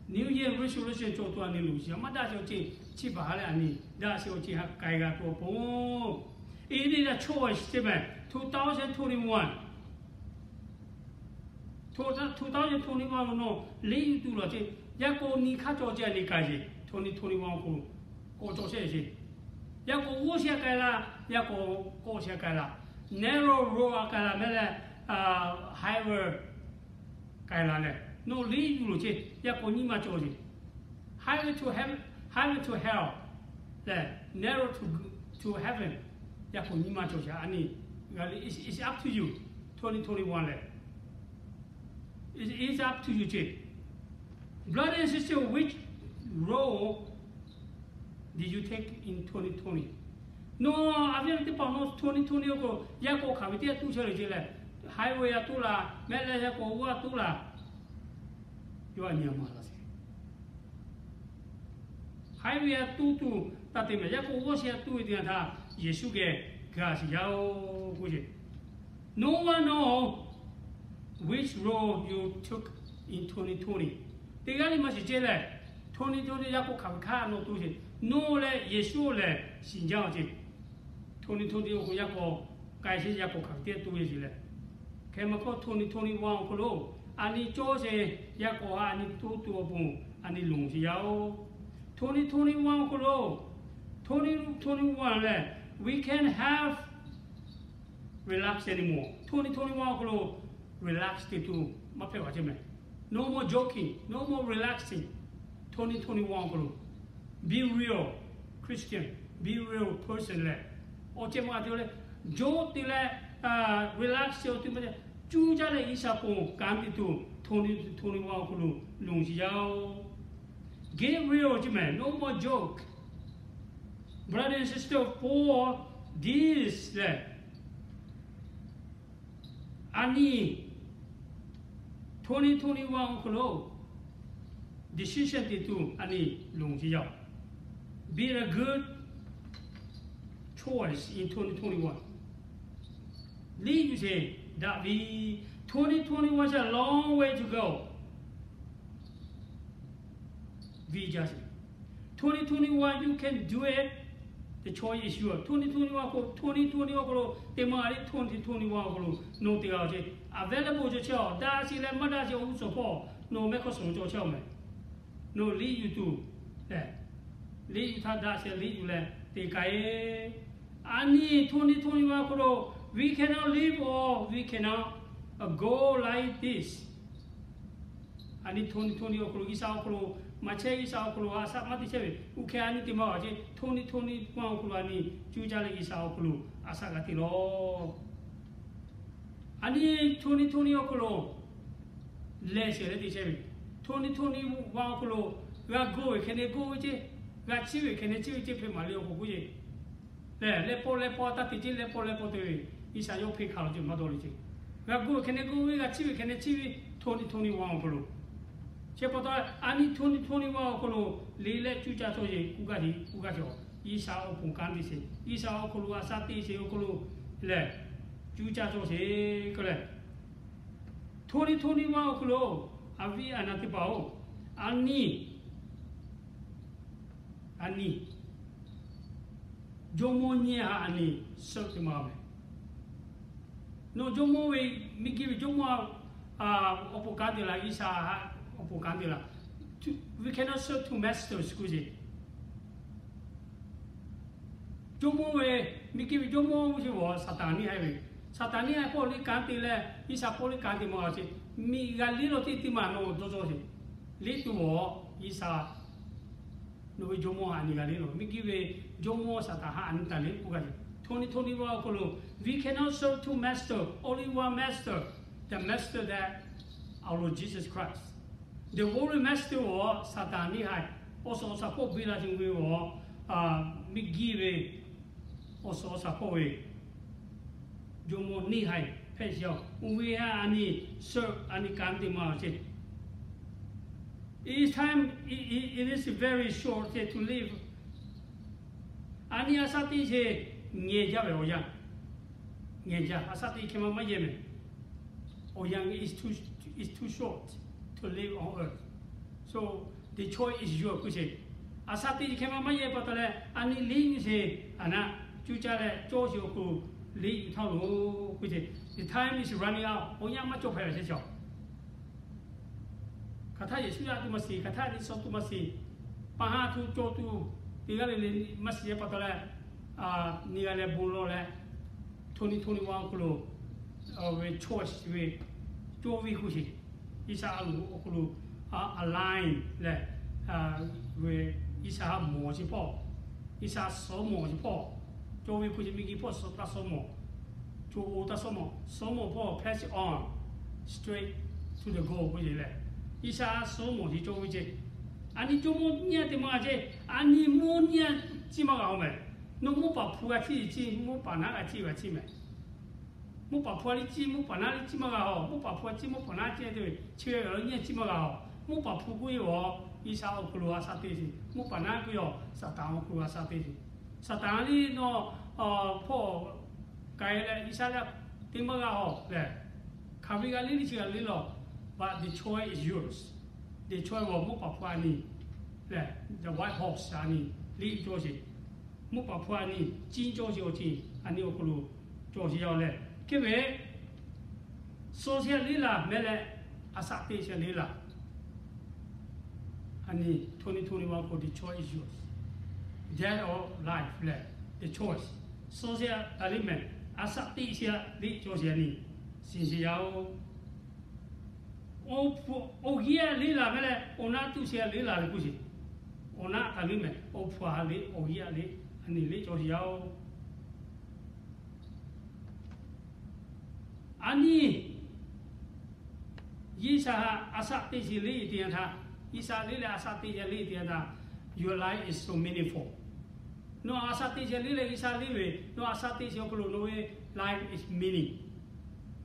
New Year resolution cawˬ tuˬ a nyi loˍ sheˍ. Maˇ daꞈ sheˍ awˬ ceuˬ chi baˬ ha leh a nyi daꞈ sheˍ awˬ ceuˬ ha k'ai g'a tuˬ awˬ pon, it is a choice sheˍ meh. Two thousand twenty-one, two thousand twenty-one lo nawˬ liꞈ yuˬ tuˬ laˬ ceˇ. Yaˇ k'o nyi hk'aˇ cawˬ ceˇ a nyi k'ai sheˍ. Twenty twenty-one k'o k'awꞈ cawˬ sheˍ sheˍ. Yaˇ k'o g'oˇ sheˍ a k'ai laˇ, yaˇ k'o k'awꞈ sheˍ a k'ai laˇ. Narrow road a k'ai laˇ meh leh, highway k'ai la leh, nawˬ liˇ yuˬ loˬ ce, yaˇ k'o nyi ma cawˬ ce. Highway to heaven, highway to hell leh narrow to, to heaven, yaˇ k'o nyi ma cawˬ ce. A nyi, it's up to you, twenty twenty-one leh. It's up to you ce. Brother and sister, which road did you take in twenty twenty? Nawˬ a viˉ teˇ hpaˍ nawˬ twenty twenty awˬ hk'aw lo yaˇ k'o hk'aˬ ve teˇ g'aˇ tuˬ chehˇ le ce leh, highway a tuˬ laˬ, mehˆ leh yaˇ k'o g'aˇ a tuˬ laˬ, yawˇ a nyi a maˍ laˬ sheˍ. Highway a tuˬ tuˬ taˇ te mehˍ, yaˇ k'o g'aˇ shi a tuˬ ve teˇ yanˇ htaˇ Yeˍsuˆ geh gaˬ sheˍ yaˇ-oˬ k'oˆ ce. No one know which road you took in twenty twenty. Teˇ g'aˇ le maˇ shiˍ ce leh, twenty twenty yaˇ k'o hk'aˬ ve hkaˇ nawˬ tuˬ ce. Nawˬ leh Yeˍsuˆ lehˬ shiˍ jaˇ-oˬ ce. Twenty twenty awˬ hk'aw lo yaˇ k'o k'ai sheˍ, yaˇ k'o hk'aˬ ve teˇ g'aˇ tuˬ ve ce leh, hk'e maˇ hk'oˆ twenty twenty-one awˬ hk'aw lo a nyi cawˇ sheˍ, yaˇ k'o a nyi tuˬ tuˬ awˬ pon a nyi lonˬ sheˍ yaˇ-oˬ. Twenty twenty-one awˬ hk'aw lo, twenty twenty-one lehˬ, we can have relax anymore. Twenty twenty-one awˬ hk'aw lo relax te tuˬ maˇ hpehꞈ ve ce mehˍ. No more joking, no more relaxing. Twenty twenty-one awˬ hk'aw lo, be real Christian, be real person leh, awˬ ceh maˇ te leh, joke te leh, relax te awˬ te maˇ te, cuˇ caˇ leh G'uiˬsha ponˬ kanˉ te tuˬ twenty twenty-one awˬ hk'aw lo lonˬ sheˍ yaˇ-oˬ. Get real ce mehˍ, no more joke. Brother and sister, for this lehˬ, a nyi twenty twenty-one awˬ hk'aw lo decision te tuˬ a nyi lonˬ sheˍ yaˇ-oˬ. Be a good choice in twenty twenty-one. Liˇ yuˬ sheˍ daꞈ ve. Twenty twenty-one is a long way to go. Viˇ jaˇ sheˍ. Twenty twenty-one, you can do it. The choice is yours. Twenty twenty-one k'o, twenty twenty awˬ hk'aw lo te maˇ g'a le, twenty twenty-one awˬ hk'aw lo nawˬ te g'a-oˬ ce. Available cawˬ chehˇ-oˬ, daꞈ sheˍ leh maˇ daꞈ sheˍ awˬ g'uˇ suhˍ hpawˇ nawˬ mehˆ hk'aw suhˍ cawˬ chehˇ-oˬ mehˍ. Nawˬ liˇ yuˬ tuˬ lehˬ, liˇ yuˬ htaˇ daꞈ sheˍ liˇ yuˬ leh te k'ai. A nyi twenty twenty-one awˬ hk'aw lo, we cannot live or we cannot go like this. A nyi twenty twenty awˬ hk'aw lo G'uiˬsha awˬ hk'aw lo maˇ chehˇ, G'uiˬsha awˬ hk'aw lo a shaꞈ maˇ te chehˇ ve, oˇ hk'e a nyi te maˇ g'a ce. Twenty twenty-one awˬ hk'aw lo a nyi cuˇ caˇ leh G'uiˬsha awˬ hk'aw lo a shaꞈ g'a te lawˬ. A nyi twenty twenty awˬ hk'aw lo leh shehˍ leh te chehˇ ve, twenty twenty-one awˬ hk'aw lo g'a goˇ ve hk'e ne goˇ ve ce, g'a chiˇ ve hk'e ne chiˇ ve ce hpehꞈ maˍ le awˬ k'oˍ k'oˆ ce. Lehˬ, leh paw leh paw taˇ te ce, leh paw leh paw te ve, G'uiˬsha yawˇ hpeˇ hkanˍ lo ce maˇ dawˇ le ce. G'a goˇ ve hk'e ne goˇ ve, g'a chiˇ ve hk'e ne chiˇ ve, twenty twenty-one awˬ hk'aw lo. Chi pa taw, a nyi twenty twenty-one awˬ hk'aw lo le leh cuˇ caˇ cawˇ sheˍ, k'oˆ gaˇ te k'oˆ gaˇ cawˬ. G'uiˬsha awˬ pon kanˉ te sheˍ, G'uiˬsha awˬ hk'aw lo a shaꞈ te sheˍ awˬ hk'aw lo lehˬ, cuˇ caˇ cawˇ sheˍ k'oˆ leh, twenty twenty-one awˬ hk'aw lo, a viˉ a nyi teˇ hpaˍ-oˬ, a nyi, a nyi, jawˇmawˇ nyiˇ ha a nyi suhˆ te maˇ mehˍ. Nawˬ jawˇmawˇ ve, miˬguiˬ ve jawˇmawˇ awˬ pon kanˉ te laˬ, G'uiˬsha awˬ pon kanˉ te laˬ. We cannot serve two masters k'oˆ ce. Jawˇmawˇ ve, miˬguiˬ ve jawˇmawˇ k'oˆ sheˍ-oˬ, Saˍtanˍ neˇ haiˬ ve. Saˍtanˍ neˇ haiˬ hpawˇ liˇ kanˉ te leh, G'uiˬsha hpawˇ liˇ kanˉ te maˇ g'a ce. Miˬ g'a liˇ lawˬ teˇ teˇ maˬ nawˬ dawˇ cawˇ sheˍ. Liˇ tuˬ-oˬ, G'uiˬsha nawˬ ve jawˇmawˇ a nyi g'a le lawˬ. Miˬguiˬ ve jawˇmawˇ Saˍtanˍ ha a nyi taˍ le k'oˆ gaˇ ce. Twenty twenty-one awˬ hk'aw lo, we cannot serve two master, only one master, the master that our Lord Jesus Christ. The worldly master-oˬ, Saˍtanˍ neˇ haiˬ, awˬ suhˍ awˬ shaˍ hpawˇ biˇ la tuˬ ve-oˬ, miˬguiˬ ve awˬ suhˍ awˬ shaˍ hpawˇ ve jawˇmawˇ neˇ haiˬ hpehꞈ sheˍ-oˬ. Oˇ ve a nyi suhˆ a nyi kanˉ te maˇ g'a ce. It is time, it, it, it is very short to live. A nyi a shaꞈ teˇ sheˍ ngeh jaˇ ve awˬ yanˇ, ngeh jaˇ, a shaꞈ teˇ hkeh ma maˇ yehˇ mehˍ. Awˬ yanˇ is too, is too short to live on earth. So the choice is yours k'oˆ sheˍ. A shaꞈ teˇ hkeh ma maˇ yehˇ pa taw leh, a nyi liˇ yuˬ sheˍ, a naˆ cuˇ caˇ leh cawˇ sheˍ awˬ hk'aw lo liˇ yuˬ htaˇ loˬ k'oˆ ce. The time is running out. Awˬ yanˇ maˇ cawˬ hpehꞈ ve sheˍ. Hk'aˬ htaˇ Yeˍsuˆ yaˇ tuˬ maˇ shiˍ, hk'aˬ htaˇ nyi suhˆ tuˬ maˇ shiˍ, pa haˉ tuˬ cawˬ tuˬ teˇ g'aˇ le le maˇ shiˍ yehˇ pa taw leh, nyi g'a leh bon lawˬ leh, twenty twenty-one awˬ hk'aw lo ve choice ve cawˇ ve k'oˆ sheˍ. G'uiˬsha a loˍ awˬ hk'aw lo aˍlaˍ lehˬ, G'uiˬsha mawˬ chi hpawˇ, G'uiˬsha suhˉ mawˬ chi hpawˇ, cawˇ ve hk'oˆ ce miˬguiˬ hpawˇ suhˉ taˇ suhˉ mawˬ, co o taˇ suhˉ mawˬ, suhˉ mawˬ hpawˇ pass on straight to the goal k'oˆ ce lehˬ, G'uiˬsha suhˉ mawˬ ce cawˇ ve ce. A nyi co mawˇ nyi te maˇ g'a ce, a nyi mawˇ nyi ciˇ maˇ g'a-oˬ mehˍ. Nawˬ mawˇ paˍ hpu g'a ciˇ ciˇ, mawˇ paˍ naˉ g'a ciˇ g'a ciˇ mehˍ. Mawˇ paˍ hpu a liˇ ciˇ, mawˇ paˍ naˉ liˇ ciˇ maˇ g'a-oˬ. Mawˇ paˍ hpu a ciˇ, mawˇ paˍ naˉ ciˇ te ve chi ve a nyi ciˇ maˇ g'a-oˬ. Mawˇ paˍ hpu k'oˆ ve awˬ, G'uiˬsha awˬ hk'aw lo a shaꞈ teˇ shiˍ. Mawˇ paˍ naˉ k'oˆ ve awˬ, Saˍtanˍ awˬ hk'aw lo a shaꞈ teˇ shiˍ. Saˍtanˍ liˇ nawˬ hpawˇ k'ai leh G'uiˬsha lehˬ te maˇ g'a-oˬ lehˬ, hk'aˬ ve g'a liˇ liˇ chi g'a liˇ lawˬ. But the choice is yours. The choice awˬ mawˇ paˍ hpu a nyi lehˬ, the white horse a nyi liˇ cawˇ sheˍ. Mawˇ paˍ hpu a nyi ciˇ cawˇ sheˍ awˬ ceuˬ a nyi awˬ hk'aw lo cawˬ sheˍ yaˇ-oˬ lehˬ, hk'e ve suh sheˍ liˇ laˬ mehˍ leh, a shaꞈ teˇ sheˍ liˇ laˬ. A nyi twenty twenty-one k'o the choice is yours. Death or life lehˬ, the choice. Suh sheˍ a liˇ mehˍ, a shaꞈ teˇ sheˍ liˇ cawˇ sheˍ a nyi, shiˍ sheˍ yaˇ-oˬ. Awˬ hpu awˬ g'aˇ liˇ laˬ mehˍ leh, awˬ naˆ tuˆ sheˍ liˇ laˬ leh k'oˆ sheˍ. Awˬ naˆ taˍ liˇ mehˍ, awˬ hpu a liˇ awˬ g'aˇ liˇ, a nyi liˇ cawˇ sheˍ yaˇ-oˬ. A nyi, G'uiˬsha a shaꞈ teˇ sheˍ liˇ te yanˇ htaˇ, G'uiˬsha liˇ leh a shaꞈ teˇ sheˍ liˇ te yanˇ htaˇ, your life is so meaningful. Nawˬ a shaꞈ teˇ sheˍ liˇ leh G'uiˬsha liˇ ve, nawˬ a shaꞈ teˇ sheˍ awˬ hk'aw lo nawˬ ve life is meaning.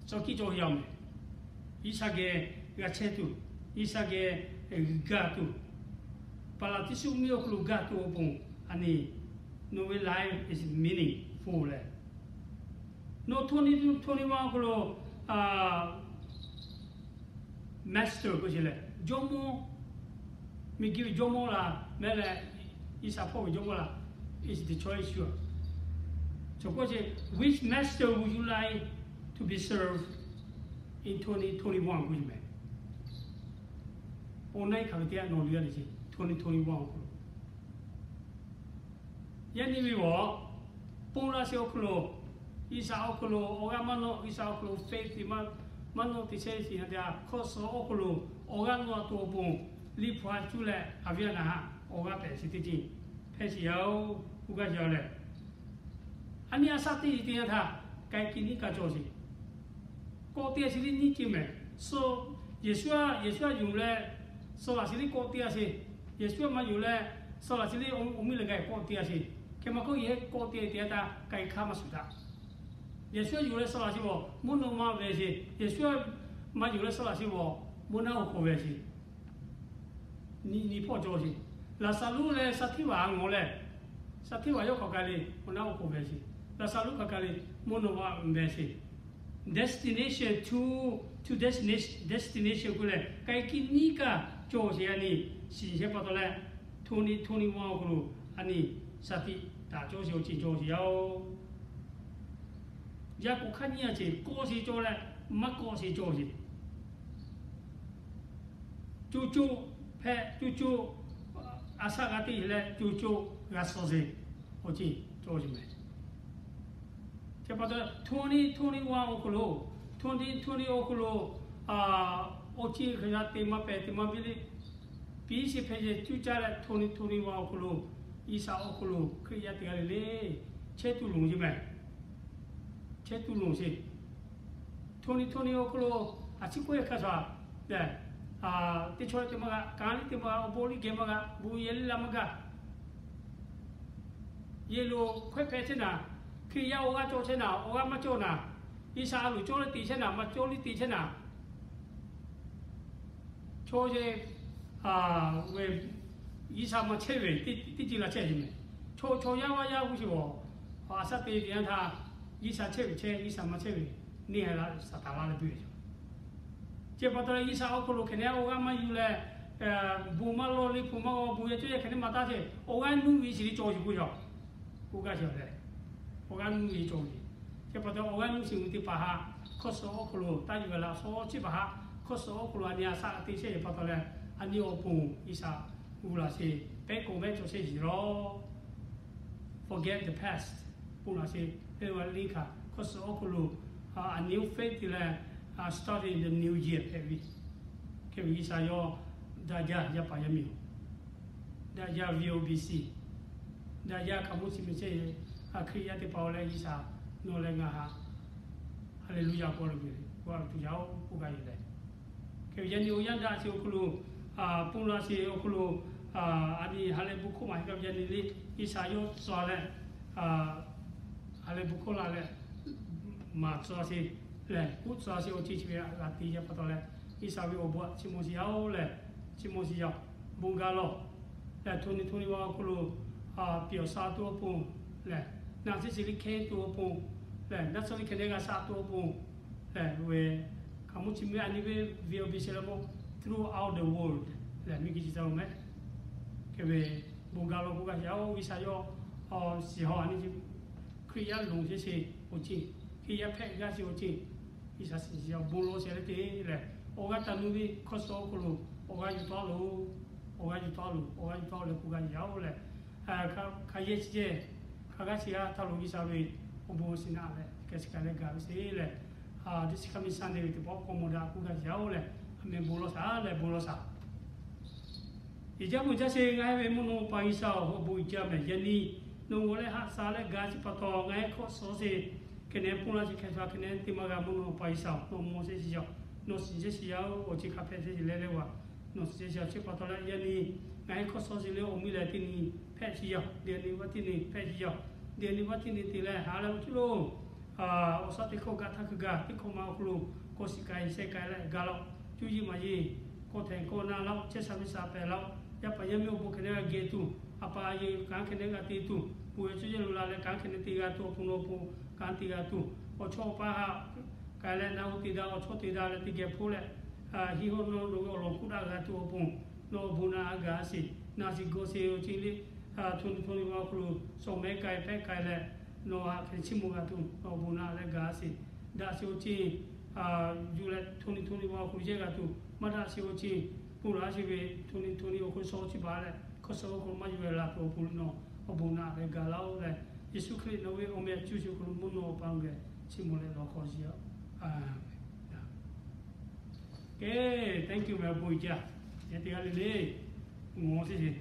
Suh kiˇ cawˇ yaˇ mehˍ. G'uiˬsha geh g'a chehˇ tuˬ, G'uiˬsha geh gaˬ tuˬ, paˍ laꞈ tiˇ suˆ miˇ awˬ hk'aw lo gaˬ tuˬ awˬ pon, a nyi, nawˬ ve life is meaningful lehˬ. Nawˬ twenty twenty-one awˬ hk'aw lo master k'oˆ sheˍ lehˬ, jawˇmawˇ, miˬguiˬ ve jawˇmawˇ laˬ mehˍ leh, G'uiˬsha hpawˇ ve jawˇmawˇ laˬ, is the choice yours. Chi k'oˆ sheˍ, which master would you like to be served in twenty twenty-one k'oˆ sheˍ mehˍ. Awˬ naˆ hk'aˬ ve teˇ g'aˇ nawˬ liˇ a le ce, twenty twenty-one awˬ hk'aw lo yaˇ nyi ve awˬ, ponˬ laˬ sheˍ awˬ hk'aw lo, G'uiˬsha awˬ hk'aw lo awˬ g'aˇ maˇ nawˆ, G'uiˬsha awˬ hk'aw lo faith maˇ nawˆ te chehˇ sheˍ yanˇ htaˇ, hkawˇ suh awˬ hk'aw lo awˬ g'aˇ nawˆ a tuˬ awˬ pon, liꞈ hpu a cuˇ leh a viˉ a naˍ haꞈ awˬ g'aˇ pehꞈ sheˍ teˇ ceuˬ hpehˇ sheˍ yaˇ-oˬ, k'oˆ gaˇ sheˍ yaˇ lehˬ. A nyi a shaꞈ teˇ sheˍ te yanˇ htaˇ, k'ai kiˇ niˉ kaꞈ cawˬ sheˍ. Kawˆ teˇ g'aˇ sheˍ liˇ nyiˇ ceuˬ mehˍ. Suh, Yeˍsuˆ a, Yeˍsuˆ a yonˍ leh, suh laˬ sheˍ liˇ kawˆ teˇ g'aˇ sheˍ. Yeˍsuˆ a maˇ yonˍ leh, suh laˬ sheˍ liˇ awˬ miˇ leh gaˬ kawˆ teˇ g'aˇ sheˍ. Hk'e maˇ k'oˆ, yehˬ kawˆ teˇ g'aˇ te yanˇ htaˇ k'ai hk'aˇ maˇ shuˍ daꞈ. Yeˍsuˆ a yonˍ leh suh laˬ sheˍ vawˬ, mvuhˇ naw ma ve sheˍ. Yeˍsuˆ a maˇ yonˍ leh suh laˬ sheˍ vawˬ, mvuhˇ naw ma awˬ hk'aw ve sheˍ. Nyi nyi hpawˇ cawˬ sheˍ. Laˍzaˍruˆ leh shaˍ hteˇ vaꞈ a ngawˬ leh, shaˍ hteˇ vaꞈ yawˇ hk'aˬ kaˬ le, mvuhˇ naw ma awˬ hk'aw ve sheˍ. Laˍzaˍruˆ hk'aˬ kaˬ le, mvuhˇ naw ma ve sheˍ. Destination to, to destination, destination k'oˆ leh, k'ai kiˇ niˉ kaꞈ cawˬ sheˍ a nyi, shiˍ sheˍ pa taw leh, twenty twenty-one awˬ hk'aw lo a nyi, shaˍ tiꞈ taˍ cawˇ sheˍ awˬ ceuˬ cawˬ sheˍ yaˇ-oˬ. Yaˇ k'o hk'aˇ nyiˇ a ceuˬ kawˆ sheˍ cawˬ leh, maˇ kawˆ sheˍ cawˬ sheˍ. Coˇ coˇ hpehꞈ, coˇ coˇ a shaꞈ g'a te leh, coˇ coˇ g'a suh sheˍ awˬ ceuˬ cawˬ sheˍ mehˍ. Chi pa taw twenty twenty-one awˬ hk'aw lo, twenty twenty awˬ hk'aw lo, awˬ ceuˬ hk'aˬ yaˇ te maˇ pehˍ te maˇ biˇ le. Piˇ sheˍ hpehꞈ sheˍ cuˇ caˇ leh twenty twenty-one awˬ hk'aw lo, G'uiˬsha awˬ hk'aw lo Hkriꞈ yaˇ teˇ g'aˇ le le chehˇ tuˬ loˍ sheˍ mehˍ. Chehˇ tuˬ loˍ sheˍ. Twenty twenty awˬ hk'aw lo a ciˉ k'oˆ e hk'a shaˍ lehˬ, teˇ chaw te maˇ g'a, kanˉ liˇ te maˇ g'a, awˬ bon liˇ geh maˇ g'a, bon yehˬ liˇ la maˇ gaˬ. Yehˬ lo hkawehˇ hpehꞈ chehˇ naˍ, Hkriꞈ yaˇ awˬ g'aˇ cawˬ chehˇ naˍ, awˬ g'aˇ maˇ cawˬ naˍ, G'uiˬsha a loˍ cawˬ leh te chehˇ naˍ, maˇ cawˬ liˇ te chehˇ naˍ. Chaw ce, G'uiˬsha maˇ chehˇ ve teˇ ceuˬ la chehˇ ve mehˍ. Chaw chaw yaˇ vaˇ yaˇ g'uˇ sheˍ vawˬ, a shaꞈ te te yanˇ htaˇ, G'uiˬsha chehˇ ve chehˇ, G'uiˬsha maˇ chehˇ ve neˇ haiˬ la Saˍtanˍ la leh puiˉ ve yoˬ. Chi pa taw leh G'uiˬsha awˬ hk'aw lo hk'e neˇ awˬ g'aˇ maˇ yuˬ leh, bon maˇ lawˇ, liꞈ hpu maˇ g'aw, bon yaˇ cawˇ yaˇ hk'e neˇ maˇ taˇ sheˍ, awˬ g'aˇ nuˇ ve shiˍ liˇ cawˬ sheˍ k'oˆ yaˇ. K'oˆ gaˇ sheˍ lehˬ, awˬ g'aˇ nuˇ ve cawˬ ve. Chi pa taw awˬ g'aˇ nuˇ sheˍ ve teˇ hpaˍ htaꞈ hkawˇ suh awˬ hk'aw lo taˇ yuˬ ve laꞈ shaw chi hpaˍ htaꞈ hkawˇ suh awˬ hk'aw lo a nyi a shaꞈ te chehˇ ve pa taw leh, a nyi awˬ pon G'uiˬsha g'uˇ laˬ sheˍ, pehˉ k'o mehˆ cawˬ chehˇ sheˍ lawˬ. Forget the past. Pon laˬ sheˍ, teˇ g'aˇ le hkaꞈ hkawˇ suh awˬ hk'aw lo, a new faith te leh, starting the new year hpehꞈ ve. Hk'e ve G'uiˬsha yawˇ daꞈ jaˇ yaˇ paˍ yaˇ miˇ-oˬ, daꞈ jaˇ V O B C, daꞈ jaˇ hkaoˍmonˇ chi miˬ chehˇ ve Hkriꞈ yaˇ teˇ hpaˍ-oˬ leh, G'uiˬsha nawˬ leh ngaˬ haꞈ Haˍleˍluˆyaꞈ k'oˆ lo ve, k'oˆ a ve tuˬ yaˇ-oˬ k'oˆ gaˇ ve lehˬ, hk'e ve yaˇ nyi awˬ yanˇ daꞈ chi awˬ hk'aw lo, pon la chi awˬ hk'aw lo, a nyi ha lehˬ bon hkawˇ maˬ hk'e ve yaˇ nyi le, G'uiˬsha yawˇ tcuh leh, ha lehˬ bon hkawˇ la leh, maˍ tcuh chi lehˬ, k'oˆ tcuh chi awˬ ceuˬ chi ve g'a te yaˇ pa taw leh, G'uiˬsha ve awˬ bon aꞈ chiˇ mvuh shiˍ yaˇ-oˬ lehˬ, chiˇ mvuh shiˍ yaˇ. Bon gaˇ lawˬ lehˬ, hto nyi hto nyi ma awˬ hk'aw lo, a, pyawˬ sha tuˬ awˬ pon lehˬ, naˬ chi chi liꞈ hkehˇ tuˬ awˬ pon lehˬ, naˆ tsuhˇ liꞈ hkehˇ nehˇ g'a sha tuˬ awˬ pon lehˬ, ve hkaoˍmonˇ chi miˬ a nyi ve V O B C leh mawˇ throughout the world lehˬ, miˬguiˬ chi ca lo mehˍ. Hk'e ve bon gaˇ lawˬ k'oˆ gaˇ shiˍ yaˇ-oˬ. G'uiˬsha yawˇ shiˍ hawˬ a nyi chi Hkriꞈ yaˇ lonˬ chehˇ sheˍ awˬ ceuˬ, Hkriꞈ yaˇ hpehꞈ gaˇ sheˍ awˬ ceuˬ, G'uiˬsha shiˍ shiˍ yaˇ bon lawˬ sheˍ leh te lehˬ, awˬ g'aˇ taˍ nuˇ ve hkawˇ suh awˬ hk'aw lo awˬ g'aˇ yuˬ tawˆ loˬ, awˬ g'aˇ yuˬ tawˆ loˬ, awˬ g'aˇ yuˬ tawˆ leh k'oˆ gaˇ shiˍ yaˇ-oˬ lehˬ, hk'a yehˇ chi ceh hk'a g'aˇ chi g'aˇ htaˇ lo G'uiˬsha ve awˬ bon awˬ shiˍ naˆ leh hk'e chi hk'a leh gaˬ ve sheˍ lehˬ, this coming Sunday ve teˇ pawˆ k'awꞈ mawˬ daꞈ k'oˆ gaˇ shiˍ yaˇ-oˬ lehˬ, a meh bon lawˬ shaˍ lehˬ bon lawˬ shaˍ. Iˉ jaˇ bon jaˇ sheˍ ngaˬ hui ve mvuhˇ naw pa G'uiˬsha awˬ bon jaˇ mehˍ. Yaꞈ nyi nawˬ g'awˬ leh haꞈ shaˍ leh gaˬ chi pa taw ngaˬ hui hkawˇ suh sheˍ, hk'e nehˬ pon la chi hk'e htaꞈ hk'e nehˬ teˇ ma g'a mvuhˇ naw pa G'uiˬsha nawˬ mawˬ sheˍ shiˍ yaˇ, nawˬ shiˍ sheˍ shiˍ yaˇ-oˬ. Awˬ ceuˬ hk'a hpehꞈ sheˍ shiˍ leh leh g'a nawˬ shiˍ sheˍ shiˍ yaˇ chi pa taw leh, yaꞈ nyi ngaˬ hui hkawˇ suh sheˍ leh awˬ miˇ lehˬ teˇ nyi hpehꞈ shiˍ yaˇ, teˇ nyi vaˇ teˇ nyi hpehꞈ shiˍ yaˇ, teˇ nyi vaˇ teˇ nyi te leh ha lehˬ awˬ ceuˬ lo awˬ shaˉ teˇ hkawˇ gaˬ htaˇ hkui gaˬ teˇ hkawˇ ma awˬ hk'aw lo kawˇ shiˍ k'ai sheh k'ai leh gaˬ laˇ-oˬ. Cuˇ yiˍ maˍ yiˍ kawˇ htehˍ kawˇ na laˇ-oˬ. Chehˇ sha ve sha pehˍ laˇ-oˬ. Yaˇ paˍ yaˇ miˇ awˬ bon hk'e leh g'a geh tuˬ, a pa a yehˬ kanˉ hk'e leh g'a te tuˬ, bon yehˬ cuˇ yehˬ lo la leh kanˉ hk'e leh te g'a tuˬ awˬ pon nawˬ awˬ pon kanˉ te g'a tuˬ, awˬ chawˇ awˬ paˇ haꞈ k'ai leh na hu te daꞈ, awˬ chawˇ te daꞈ leh teˇ geh hpoˆ leh, hiˆ hawˇ nawˇ lo ve awˬ lawn hkuˇ daꞈ g'a tuˬ awˬ pon nawˬ awˬ bon naꞈ g'a gaˬ sheˍ. Na shiˍ gawˬ sheˍ awˬ ceuˬ le, hto nyi hto nyi ma awˬ hk'aw lo shawˍ mehˉ k'ai pehˉ k'ai leh nawˬ haꞈ hk'e chiˇ mvuh g'a tuˬ nawˬ awˬ bon naꞈ leh gaˬ sheˍ. Daꞈ sheˍ awˬ ceuˬ yuˬ leh hto nyi hto nyi ma awˬ hk'aw lo yehˇ g'a tuˬ, maˇ daꞈ sheˍ awˬ ceuˬ pon la sheˍ ve hto nyi hto nyi awˬ hk'aw lo shawˍ chi baˬ leh hkawˇ suh awˬ hk'aw lo maˇ yuˬ leh laˬ tuˬ awˬ pon nawˬ awˬ bon naꞈ leh gaˬ laˇ-oˬ leh, Yeˍsuˆ Hkriꞈ nawˬ ve awˬ meh cuˇ sheˍ awˬ hk'aw lo mvuhˇ naw pa geh chiˇ mvuh leh lawˬ hk'aw shiˍ yaˇ-oˬ. Aˬ, thank you mehˍ awˬ bon jaˇ. Yaˇ teˇ g'aˇ le le, mvuhˇ sheˍ sheˍ.